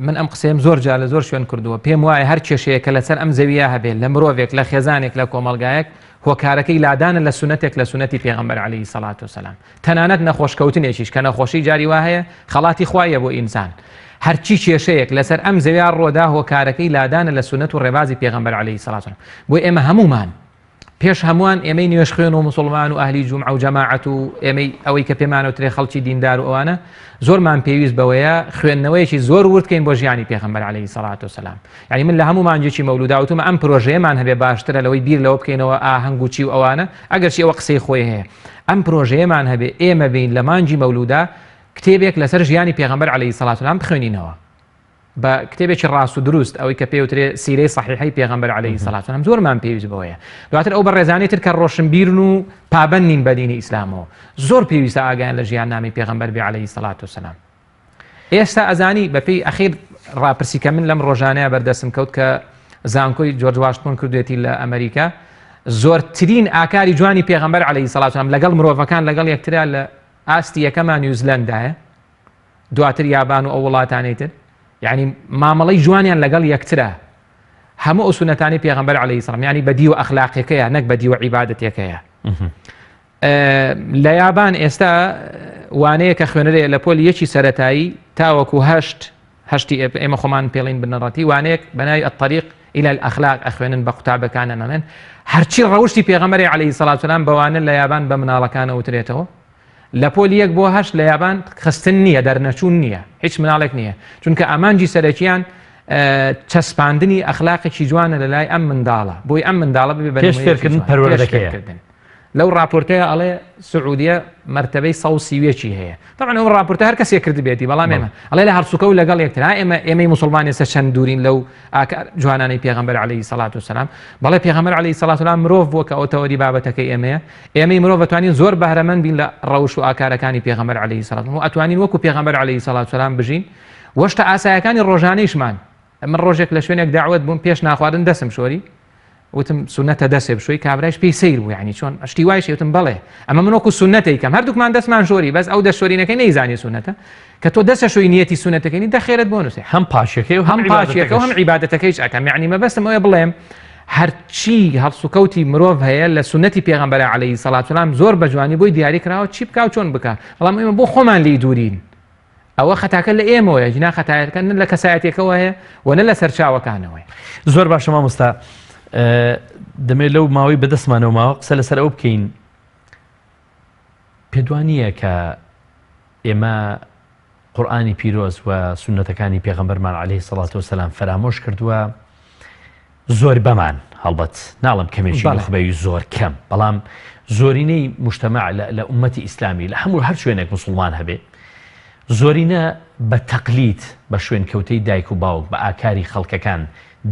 Speaker 2: من ئەم قسەیەم زۆر جار لە زۆر شوێن کردووە، پێم وایە هەر کێشەیەک کە لەسەر ئەم زەوییە هەبێت، لە مرۆڤێک، لە خێزانێک، لە کۆمەڵگایەک، هۆکارەکەی لادانە لە سوننەتێک لە سوننەتی پێغەمبەر عەلەیهی سەڵات وسەلام. تەنانەت نەخۆشکەوتنێکیش کە نەخۆشی جاری وا هەیە خەڵاتی خوایە بۆ ئینسان. هەرچی کێشەیەک لەسەر ئەم زەویا ڕۆدا هۆکارەکەی لادانە لە سوننەت و ڕێبازی پێغەمبەر عەلەیهی سەڵات وسەلام. بۆیە ئێمە هەموومان پێش هەمووان ئێمەی نوێژخوێن و موسڵمان و ئەهلی جومعە و جەماعەت و ئێمەی ئەوەی کە پێمانەوترێ خەڵکی دیندار و ئەوانە زۆرمان پێویست بەوەیە خوێندنەوەیەکی زۆر ورد کەین بۆ ژیانی پێغەمبەر عەلەیهی سەڵات و سەلام یعنی من لە هەموو مانگێکی مەولودا وتومە ئەم پرۆژەیەمان هەبێ باشترە لەوەی بیر لەوە بکەینەوە ئاهەنگ و چی و ئەوانە ئەگەرچی ئەوە قسەی خۆی هەیە ئەم پرۆژەیەمان هەبێ ئێمە بین لە مانگی مەولودا کتێبێک لەسەر ژیانی پێغەمبەر عەلەیهی سەڵات و سەلام بخوێنینەوە بە کتێبێکی ڕاست و دروست ئەوەی کە پێوترێ سیرەی سەحیحەی پێغەمبەر عەلەیهی سەڵات وسەلام زۆرمان پێویست بەوەیە دواتر ئەو بەڕێزانەی تر کە ڕۆشنبیرن و پابەند نین بە دینی ئیسلامەوە زۆر پێویستە ئاگایان لە ژیاننامەی پێغەمبەر بێ عەلەیهی سەڵات وسەلام. ئێستا ئەزانی بەپێی ئەخیر ڕاپرسی کە من لەم ڕۆژانەیە بەردەستم کەوت کە زانکۆی جۆرج واشنتۆن کردوێتی لە ئەمریکا زۆرترین ئاکاری جوانی پێغەمبەر عەلەیهی سەڵات وسلام لەگەڵ مرۆڤەکان لەگەڵ یەکترا لە ئاستی یەکەما نیوزلەندایە دواتر یابان و ئەو وڵاتانەی تر یعنی مامەڵەی جوانیان لەگەڵ یەکترا هەموو ئەو سونەتانی پێغەمبەر عەلەیهی سەلام یعنی بە دیوە ئەخلاقیەکەیە نەک بە دیوە عیبادەتێکەیە لە یابان ئێستا وانەیە کە خوێنەرەیە لە پۆلی یەکی سەتایی تاوەکو هەشت هەشتی ئێمە خۆمان پێڵین بنەڕەتی وانەیەک بە ناوی الطریق الی الاخلاق ئەخوێنن بە قوتابەکان ئەڵێن هەرچی ڕەوشی پێغەمبەری عەلەیهی سەڵات وسلام بەوانە لە یابان بە مناڵەکان ئەوترێتەوە لە پۆلی یەک بۆ هەشت لە یابان خستن نییە دەرنەچوون نییە هیچ مناڵێک نییە چونکە ئامانجی سەرەکیان چەسپاندنی ئەخلاقێکی جوانە لە لای ئەم منداڵە بۆی ئەم منداڵە ببێ بە
Speaker 1: فێرکردن پەروەردەکردن
Speaker 2: لەو ڕاپۆرتەیا ئەڵێ سعودیە مەرتەبەی 131 ی هەیە طبعا ئەو ڕاپۆرتە هەر کەسێک کردبێتی بەڵام ئێمە ئەڵێ لە هەڵسوکەوت لەگەڵ یەکتر ها ئێمە ئێمەی موسڵمان ئێستا چەند دوورین لەو ئاکار جوانانەی پێغەمبەر عەلەیهی سەڵات وسەلام بەڵێ پێغەمبەر عەلەیهی سەڵات وسەلام مرۆڤ بووە کە ئەو تەوەری بابەتەکەی ئێمەیە ئێمەی مرۆڤ ئەتوانین زۆر بەهرەمەند بین لە ڕەوش و ئاکارەکانی پێغەمبەر عەلەیهی سەڵات وسەلام و ئەتوانین وەکو پێغەمبەر عەلەیهی سەڵات وسەلام بژین وەشتە ئاسایەکانی ڕۆژانەیشمان من ڕۆژێک لە شوێنێک داوت بووم پێش ناخواردن دەسم شۆری وتم سونەتە دەسێ بشۆی کابرایش پێی سەیر بوو یعنی چۆن شتی وایش وتم بەڵێ ئەمە من وەکو سونەتەی کەم هەردووکمان دەستمان شۆری بەس ئەو دەست شۆرینەکەی نەیزانی سونەتە کە تۆ دەسە شۆی نیەتی سونەتەکەی نی دەخێرت بۆ نووسێ
Speaker 1: هەم پاشەکەی و
Speaker 2: هەم پاشەکە و هەم عیبادەتەکەیش ئەکەم یعنی مەبەستم ئەوەیە بڵێم هەرچی هەڵسوکەوتی مرۆڤ هەیە لە سونەتی پێغەمبەر عەلەیهی سەڵات وسلام زۆر بە جوانی بۆی دیاری کراوە چی بکا و چۆن بکا بەڵام ئێمە بۆ خۆمان لێی دوورین ئەوە خەتاکە لە ئێمەوەیە ژنا خەتایەکە نە لە کەسایەتێکەوە هەیە و نە لە سەرچاوەکانەوەی.
Speaker 1: زۆر باشە مامۆستا دەمێ لەو ماوەی بەدەستمانەوە ماوە قسە لەسەر ئەو بکەین پێدوا نییە کە ئێمە قورآانی پیرۆز و سونەتەکانی پێغەمبەرمان عليه سەڵات و سەلام فەرامۆش کردووە زۆربەمان، هەڵبەت ناڵێم کەمێکی نوخبەی زۆر کەم، بەڵام زۆرینەی موجتەمەع لە ئوممەتی ئیسلامی لە هەموو هەر شوێنێک موسڵمان هەبێ زۆرینە بە تەقلید بە شوێنکەوتەی دایک و باوک بە ئاکاری خەڵکەکان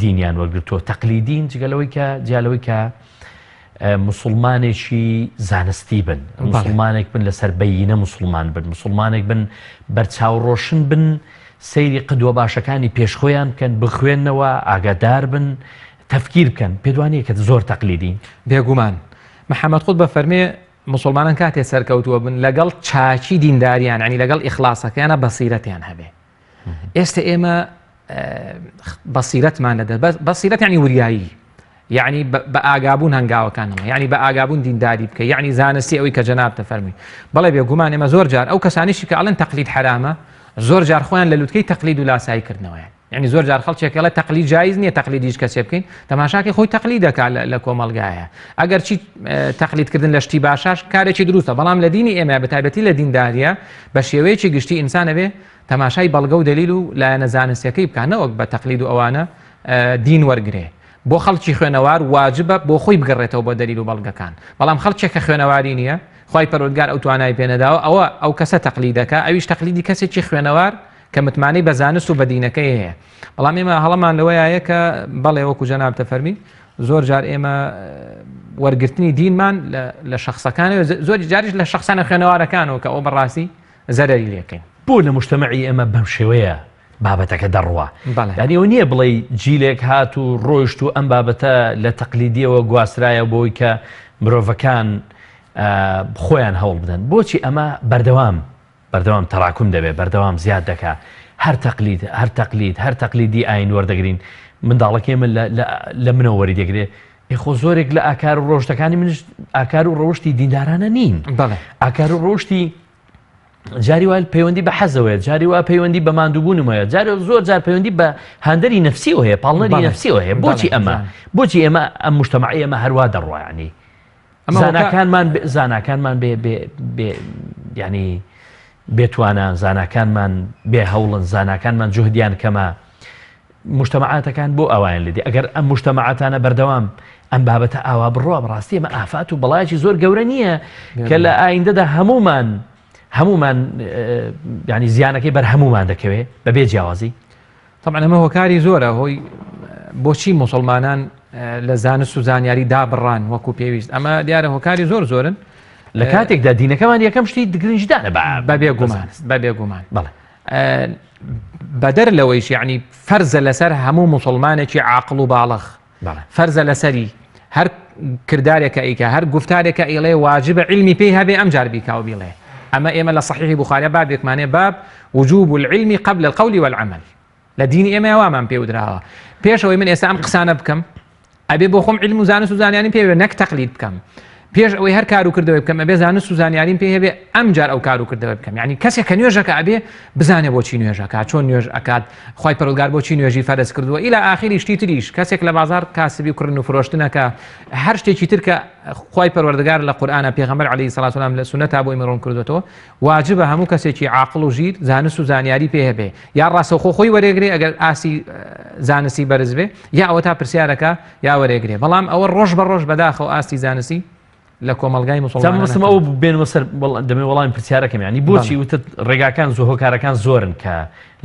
Speaker 1: دینیان وەرگرتووە تەقلیدین جگە لەوەی کە جیا لەوەی کە موسڵمانێکی زانستی بن موسڵمانێک بن لەسەر بەینە موسڵمان بن موسڵمانێک بن بەرچاو ڕۆشن بن سەیری قدوە باشەکانی پێش خۆیان بکەن، بخوێننەوە، ئاگادار بن، تەفکیر بکەن، پێت وا نییە کە زۆر تەقلیدین؟
Speaker 2: بێگومان. محەمەد قوتب ئەفەرمێ، موسڵمانان کاتێ سەرکەوتووە بن لەگەڵ چاکی دینداریان، یانی لەگەڵ ئیخلاسەکەیانا بەسیرەتیان هەبێ. ئێستە ئێمە بەسیرەتمان لەدەست، بەسیرەت یانی وریایی. یەعنی بە ئاگابوون هەنگاوەکانەوە یەعنی بە ئاگابوون دینداری بکە یەعنی زانستی ئەوەی کە جەنابتە فەرمووی بەڵێ بێگومان ئێمە زۆر جار ئەو کەسانیشی کە ئەڵێن تەقلید حەرامە زۆر جار خۆیان لە لوتکەی تەقلید و لاسایی کردنەوەیان یعنی زۆر جار خەڵکێک ئەڵێ تەقلید جایز نییە تەقلید هیچ کەسێ بکەین تەماشاکەی خۆی تەقلید دەکات لە کۆمەڵگایە ئەگەر چی تەقلیدکردن لە شتی باشاش کارێکی دروستە بەڵام لە دینی ئێمە بە تایبەتی لە دینداریە بە شێوەیەکی گشتی ئینسان ئەبێ تەماشای بەڵگە و دەلیل و لایەنە زانستیەکەی بکات نەوەک بە تەقلید و ئەوانە دین وەرگرێ بۆ خەڵکی خوێنەوار واجبە بۆ خۆی بگەڕێتەوە بۆ دەلیل و بەڵگەکان، بەڵام خەڵکێک کە خوێنەواری نییە، خوای پەروەردگار ئەو توانای پێ نەداوە، ئەوە ئەو کەسە تەقلید دەکا، ئەویش تەقلیدی کەسێکی خوێنەوار کە متمانەی بە زانست و بە دینەکەی هەیە. بەڵام ئێمە هەڵەمان لەوەیایە کە بەڵێ وەکو جەنابتە فەرمی زۆر جار ئێمە وەرگرتنی دینمان لە شەخسەکانەوە زۆر جاریش لە شەخسانە خوێنەوارەکانەوە کە ئەو بەڕاستی زەرەری لێکەین.
Speaker 1: بۆ لە موجتەمەعی ئێمە بەم شێوەیە بابەتەکە دەڕوا یانی ئەوە نییە بڵێی جیلێک هات و ڕۆیشت و ئەم بابەتە لە تەقلیدیەوە گواسترایە بۆی کە مرۆڤەکان خۆیان هەوڵ بدەن بۆچی ئەمە بەردەوام بەردەوام تەراکم دەبێت بەردەوام زیاد دەکا هەر تەقلید هەر تەقلید هەر تەقلیدی ئاین وەردەگرین منداڵەکەی من لە منەوە وەری دەگرێ خۆ زۆرێک لە ئاکار و ڕۆشتەکانی منش ئاکار و ڕەوشتی دیندارانە نین ئاکار و ڕەوشتی جاری وا پەیوەندی بە حەزەوەیە جاری وا پەیوەندی بە ماندووبوونمەوەیە جاری زۆر جار پەیوەندی بە هاندەری نفسیەوە هەیە پاڵنەری نفسیەوە هەیە بۆچی ئەمە بۆچی ئێمە ئەم مجتەمەعی ئێمە هەروا دەڕوایانی زاناکانمان زاناکانمان بێ بێ بێ ینی بێتوانان زاناکانمان بێ هەوڵن زاناکانمان جوهدیان کەمە مجتەمەعاتەکان بۆ ئاوایان لێدێ ئەگەر ئەم مجتەمەعاتانە بەردەوام ئەم بابەتە ئاوا بڕوا بەڕاستی ئەمە ئافات و بەڵایەکی زۆر گەورە نییە کە لە ئایندەدا هەمومان هەمومان ینی زیانەکەی بەر هەمومان دەکەوێت بەبێ جیاوازی
Speaker 2: طبعا ئەمە هۆکاری زۆرە هۆی بۆچی مسلمانان لە زانست و زانیاری دابڕان وەکو پێویست ئەمە دیارە هۆکاری زۆر زۆرن
Speaker 1: لە کاتێکدا دینەکەمان یەکەم شتی گرنگدانە
Speaker 2: بە بەبێ گومان بەبێ گومان
Speaker 1: بەڵێ.
Speaker 2: بەدەر لەوەیش یعنی فەرزە لەسەر هەموو موسڵمانێکی عاقڵ و باڵغ فەرزە لەسەری هەر کردارێکە ئەیکا هەر گفتارێکە ئیڵێ واجبە علمی پێی هەبێ ئەم جار بیکا و بیڵێ ئەمە ئێمە لە صحیحی بخاریا بابێکمانێ باب وجوب العلم قبل القول والعمل لە دینی ئێمە وامان پێ ودراوە پێش ئەوەی من ئێستا ئەم قسانە بکەم ئەبێ بۆ خۆم علم و زانست و زانیاریم پێ بێ نەک تەقلید بکەم پێش ئەوەی هەر کار و کردەوەی بکەم ئەبێ زانست و زانیاریم پێ هەبێ ئەم جار ئەو کار و کردەوە بکەم یعنی کەسێک کە نوێژەکە ئەبێ بزانێ بۆچی نوێژەکە چۆن نوێژ ئەکات خوای پەروەردگار بۆچی نوێژی فەرز کردووە ئیلا ئاخری شتی تریش کەسێک لە بازار کاسبی و کڕین و فرۆشتنەکە هەر شتێکی تر کە خوای پەروەردگار لە قورئانە پێغەمبەر عەلەیهی سڵات وسلام لە سوننەتا بۆی ڕوون کردوێتەوە واجبە هەموو کەسێکی عاقڵ و ژیر زانست و زانیاری پێ هەبێ یا ڕاستەوخۆ خۆی وەرێگرێ ئەگەر ئاستی زانستی بەرز بێ یا ئەوە تا پرسیارەکە یا وەرێگرێ بەڵام ئەوە ڕۆژ بە ڕۆژ بەداخەوە ئاستی زانستی لە کۆمەڵگای
Speaker 1: مسلمان مەسم ئەو بێنمە سەر دەمێ وەڵامی پرسیارەکەم ینی بۆچی وتت ڕێگاکان زۆ هۆکارەکان زۆرن کە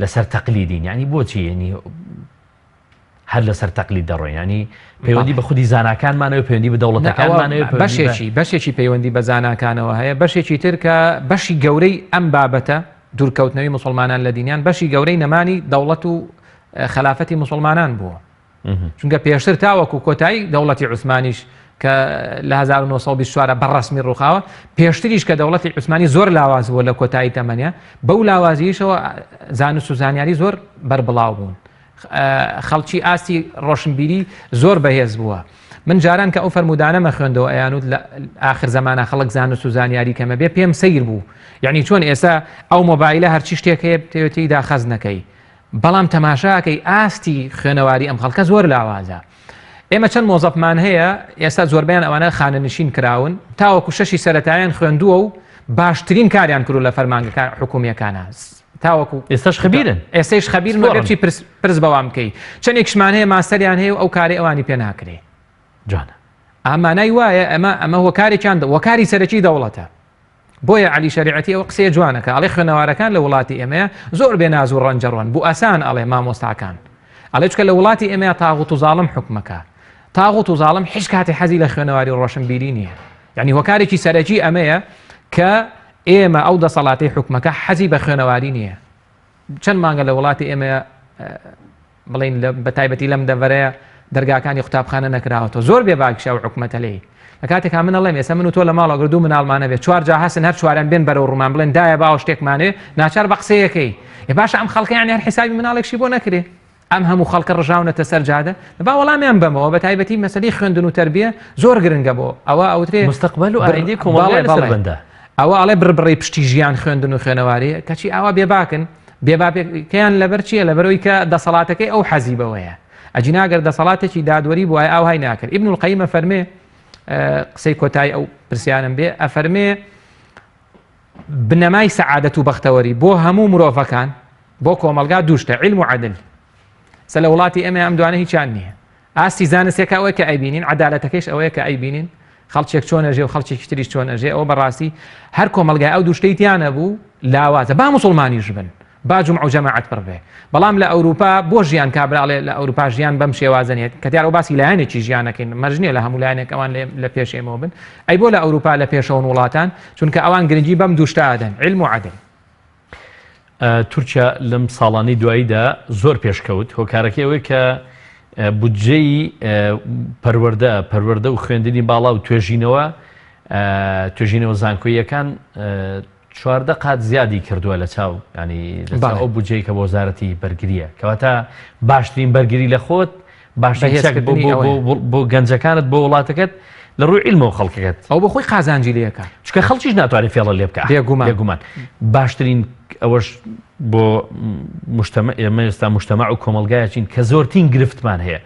Speaker 1: لەسەر تەقلیدین ینی بۆچی ینی هەر لەسەر تەقلید دەڕۆین ینی پەیوەندی بە خودی زاناکانمانەوە پەیوەندی بە دەوڵەتەکانمانەوە
Speaker 2: بەشێکی بەشێکی پەیوەندی بە زاناکانەوە هەیە بەشێکی تر کە بەشی گەورەی ئەم بابەتە دوورکەوتنەوەی مسلمانان لە دینیان بەشی گەورەی نەمانی دەوڵەت و خەلافەتی مسلمانان بووە چونکە پێشتر تاوەکو کۆتایی دەوڵەتی عوسمانیش کە لە 1924 بە ڕسمی ڕووخاوە پێشتریش کە دەوڵەتی عوسمانی زۆر لاواز بووە لە کۆتایی تەمەنە بەو لاوازیشەوە زانست و زانیاری زۆر بەربڵاو بوون خەڵکی ئاستی ڕۆشنبیری زۆر بەهێز بووە من جاران کە ئەو فەرمودانەمە خوێندەوە ئەیانوت لە ئاخر زەمانە خەڵک زانست و زانیاری کەمە بێ پێم سەیر بوو یعنی چۆن ئێستا ئەو مۆبایلە هەرچی شتێک هەیە بتەوێتیدا خەز نەکەی بەڵام تەماشاکەی ئاستی خوێنەواری ئەم خەڵکە زۆر لاوازە ئێمە چەند مۆزەفمان هەیە ئێستا زۆربیان ئەوانە خانەنشین کراون تاوەکو شەشی سەتایان خوێندووە و باشترین کاریان کرد لە فەرمانگەکان حکومیەکانە تاوەکو
Speaker 1: ئێستاش خەبیرن
Speaker 2: ئێستاش خەبیرن و بچی پرس پرس بەوان بکەی چەندێکشمان هەیە ماستەریان هەیە و ئەو کاری ئەوانی پێ ناکرێ
Speaker 1: جوانە
Speaker 2: ئامانای وایە ئەمە ئەمە هۆکارێکیان هۆکاری سەرەکی دەوڵەتە بۆیە علی شەریعەتی ئەوە قسەیە جوانەکە ئەڵێ خوێنەوارەکان لە وڵاتی ئێمەیە زۆر بێ ناز و ڕەنجەڕۆن بوو ئاسان ئەڵێ مامۆستاکان ئەڵێ چکە لە وڵاتی ئێمەیە تاغوت و زاڵم حکومەکە تاغوت و زاڵم هیچ کاتی حەزی لە خوێنەواری ڕۆشنبیری نییە یعنی هۆکارێکی سەرەکی ئەمەیە کە ئێمە ئەو دەسەڵاتەی حکومەکە حەزی بە خوێنەواری نییە چەند مانگە لە وڵاتی ئێمە بڵین بە تایبەتی لەم دەڤەرەیە دەرگاکانی قوتابخانە نەکراوەتەوە زۆر بێ باکیشە ئەو حکومەتە لێی لە کاتێکا من ئەڵێم ئێستا من و تۆ لە ماڵەوە گەر دوو مناڵمانە بێ چوار جا هەسن هەر چواریان بێن بەرەو ڕوومان بڵێن دایە باوە شتێکمانێ ناچار بە قسەیەکەی ئێ باشە ئەم خەڵکە یانی هەر حیسابی مناڵێکشی بۆ نەکرێ ئەم هەموو خەڵکە ڕژاونەتە سەر جادە با وەڵامیان بەمەوە بە تایبەتی مەسەلەی خوێندن و تەربیە زۆر گرنگە بۆ ئەوە ئەوترێ
Speaker 1: مستقبل و ئایندەی کۆمەڵگای لەسەر بەندە.
Speaker 2: ئەوە ئەڵێ بڕبڕەی پشتی ژیان خوێندن و خوێنەواریە کەچی ئاوا بێباکن بێباکەیان لەبەر چییە لەبەرەوەی کە دەسەڵاتەکەی ئەو حەزی بەوەیە ئەجینا گەر دەسەڵاتێکی دادوەری بوایە ئاوهای ناکرد ئیبن القەیم ئەفەرمێ قسەی کۆتایی ئەو پرسیارم بێ ئەفەرمێ بنەمای سەعادەت و بەختەوەری بۆ هەموو مرۆڤەکان بۆ کۆمەڵگا دووشتە علم و عدل سە لە وڵاتی ئێمە ئەم دوانە هیچیان نییە ئاستی زانستەکە ئەوەیە کە ئەیبینین عەدالەتەکەیش ئەوەیە کە ئەیبینین خەڵکێک چۆن ئەژێ و خەڵکێکی تریش چۆن ئەژێ ئەوە بەڕاستی هەر کۆمەڵگای ئەو دوو شتەی تیا نەبوو لاوازە با موسڵمانیش بن با جومعە و جەماعەت پڕ بێ بەڵام لە ئەوروپا بۆ ژیان کابرا ئەڵێ لە ئەوروپا ژیان بەم شێوازە نییە کە دیارە باسی لایەنێکی ژیانەکەین مەرج نییە لە هەموو لایەنێک ئەوان لە پێش ئێمەوە بن ئەی بۆ لە ئەوروپا لە پێشەوەن وڵاتان چونکە ئەوان گرنگی بەم دوو شتە ئەدەن علم و عەدل
Speaker 1: تورکیا لەم ساڵانەی دواییدا زۆر پێشکەوت، هۆکارەکەی ئەوەیە کە بودجەی پەروەردە، پەروەردە و خوێندنی باڵا و توێژینەوە، توێژینەوە زانکۆییەکان 14 قات زیادی کردووە لە چاو ینی لە چاو ئەو بودجەی کە بۆ وەزارەتی بەرگریە کەواتە باشترین بەرگری لە خۆت باشترین چەک بۆ گەنجەکانت بۆ وڵاتەکەت لە ڕووی عیلمەوە خەڵکەکەت.
Speaker 2: ئەو بۆ خۆی قازانجی لێ ئەکا.
Speaker 1: چونکە خەڵکیش ناتوانێت فێڵە لێ بکا.
Speaker 2: بێگومان.
Speaker 1: بێگومان. باشترین ئەوەش بۆ مجتمع ئێمە ئێستا مجتمع و کۆمەڵگایەکین کە زۆرترین گرفتمان هەیە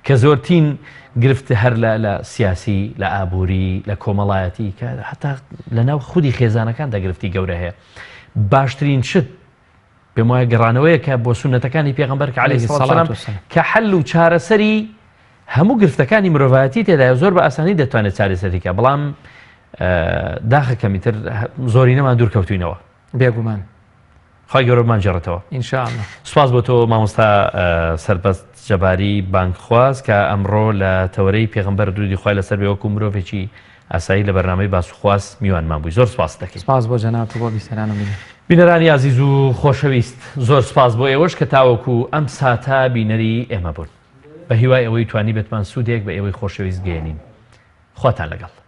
Speaker 1: کە زۆرترین گرفت هەر لە لە سیاسی لە ئابووری لە کۆمەڵایەتی کە حتا لە ناو خودی خێزانەکاندا گرفتی گەورە هەیە باشترین شت پێم وایە گەڕانەوەیەکە بۆ سوننەتەکانی پێغەمبەر کە عەلەیهی سڵات وسلام کە حەل و چارەسەری هەموو گرفتەکانی مرۆڤایەتی تێدایە زۆر بە ئاسانی دەتوانێت چارەسەری کە بەڵام داخە کەمی تر زۆرینەمان دوور کەوتوینەوە
Speaker 2: بێگومان
Speaker 1: خی گەورەمان جێڕێتەوە
Speaker 2: ئینشاءاللە
Speaker 1: سپاس بۆ تۆ مامۆستا سەربەست جەباری بانگخواز کە ئەمڕۆ لە تەوەرەی پێغەمبەر درودی خوای لەسەر بێ وەکو مرۆڤێکی ئاسایی لە بەرنامەی باس و خواست میوانمان بووی زۆر سپاست دەکەین.
Speaker 2: سپاس بۆ جەنابت و بۆ بیسەران و بینەران.
Speaker 1: بینەرانی ئازیز و خۆشەویست زۆر سپاس بۆ ئێوەش کە تاوەکو ئەم ساتە بینەری ئێمە بوون. بە هیوای ئەوەی توانیبێتمان سوودێک بە ئێوەی خۆشەویست گەیەنین. خواتان لەگەڵ.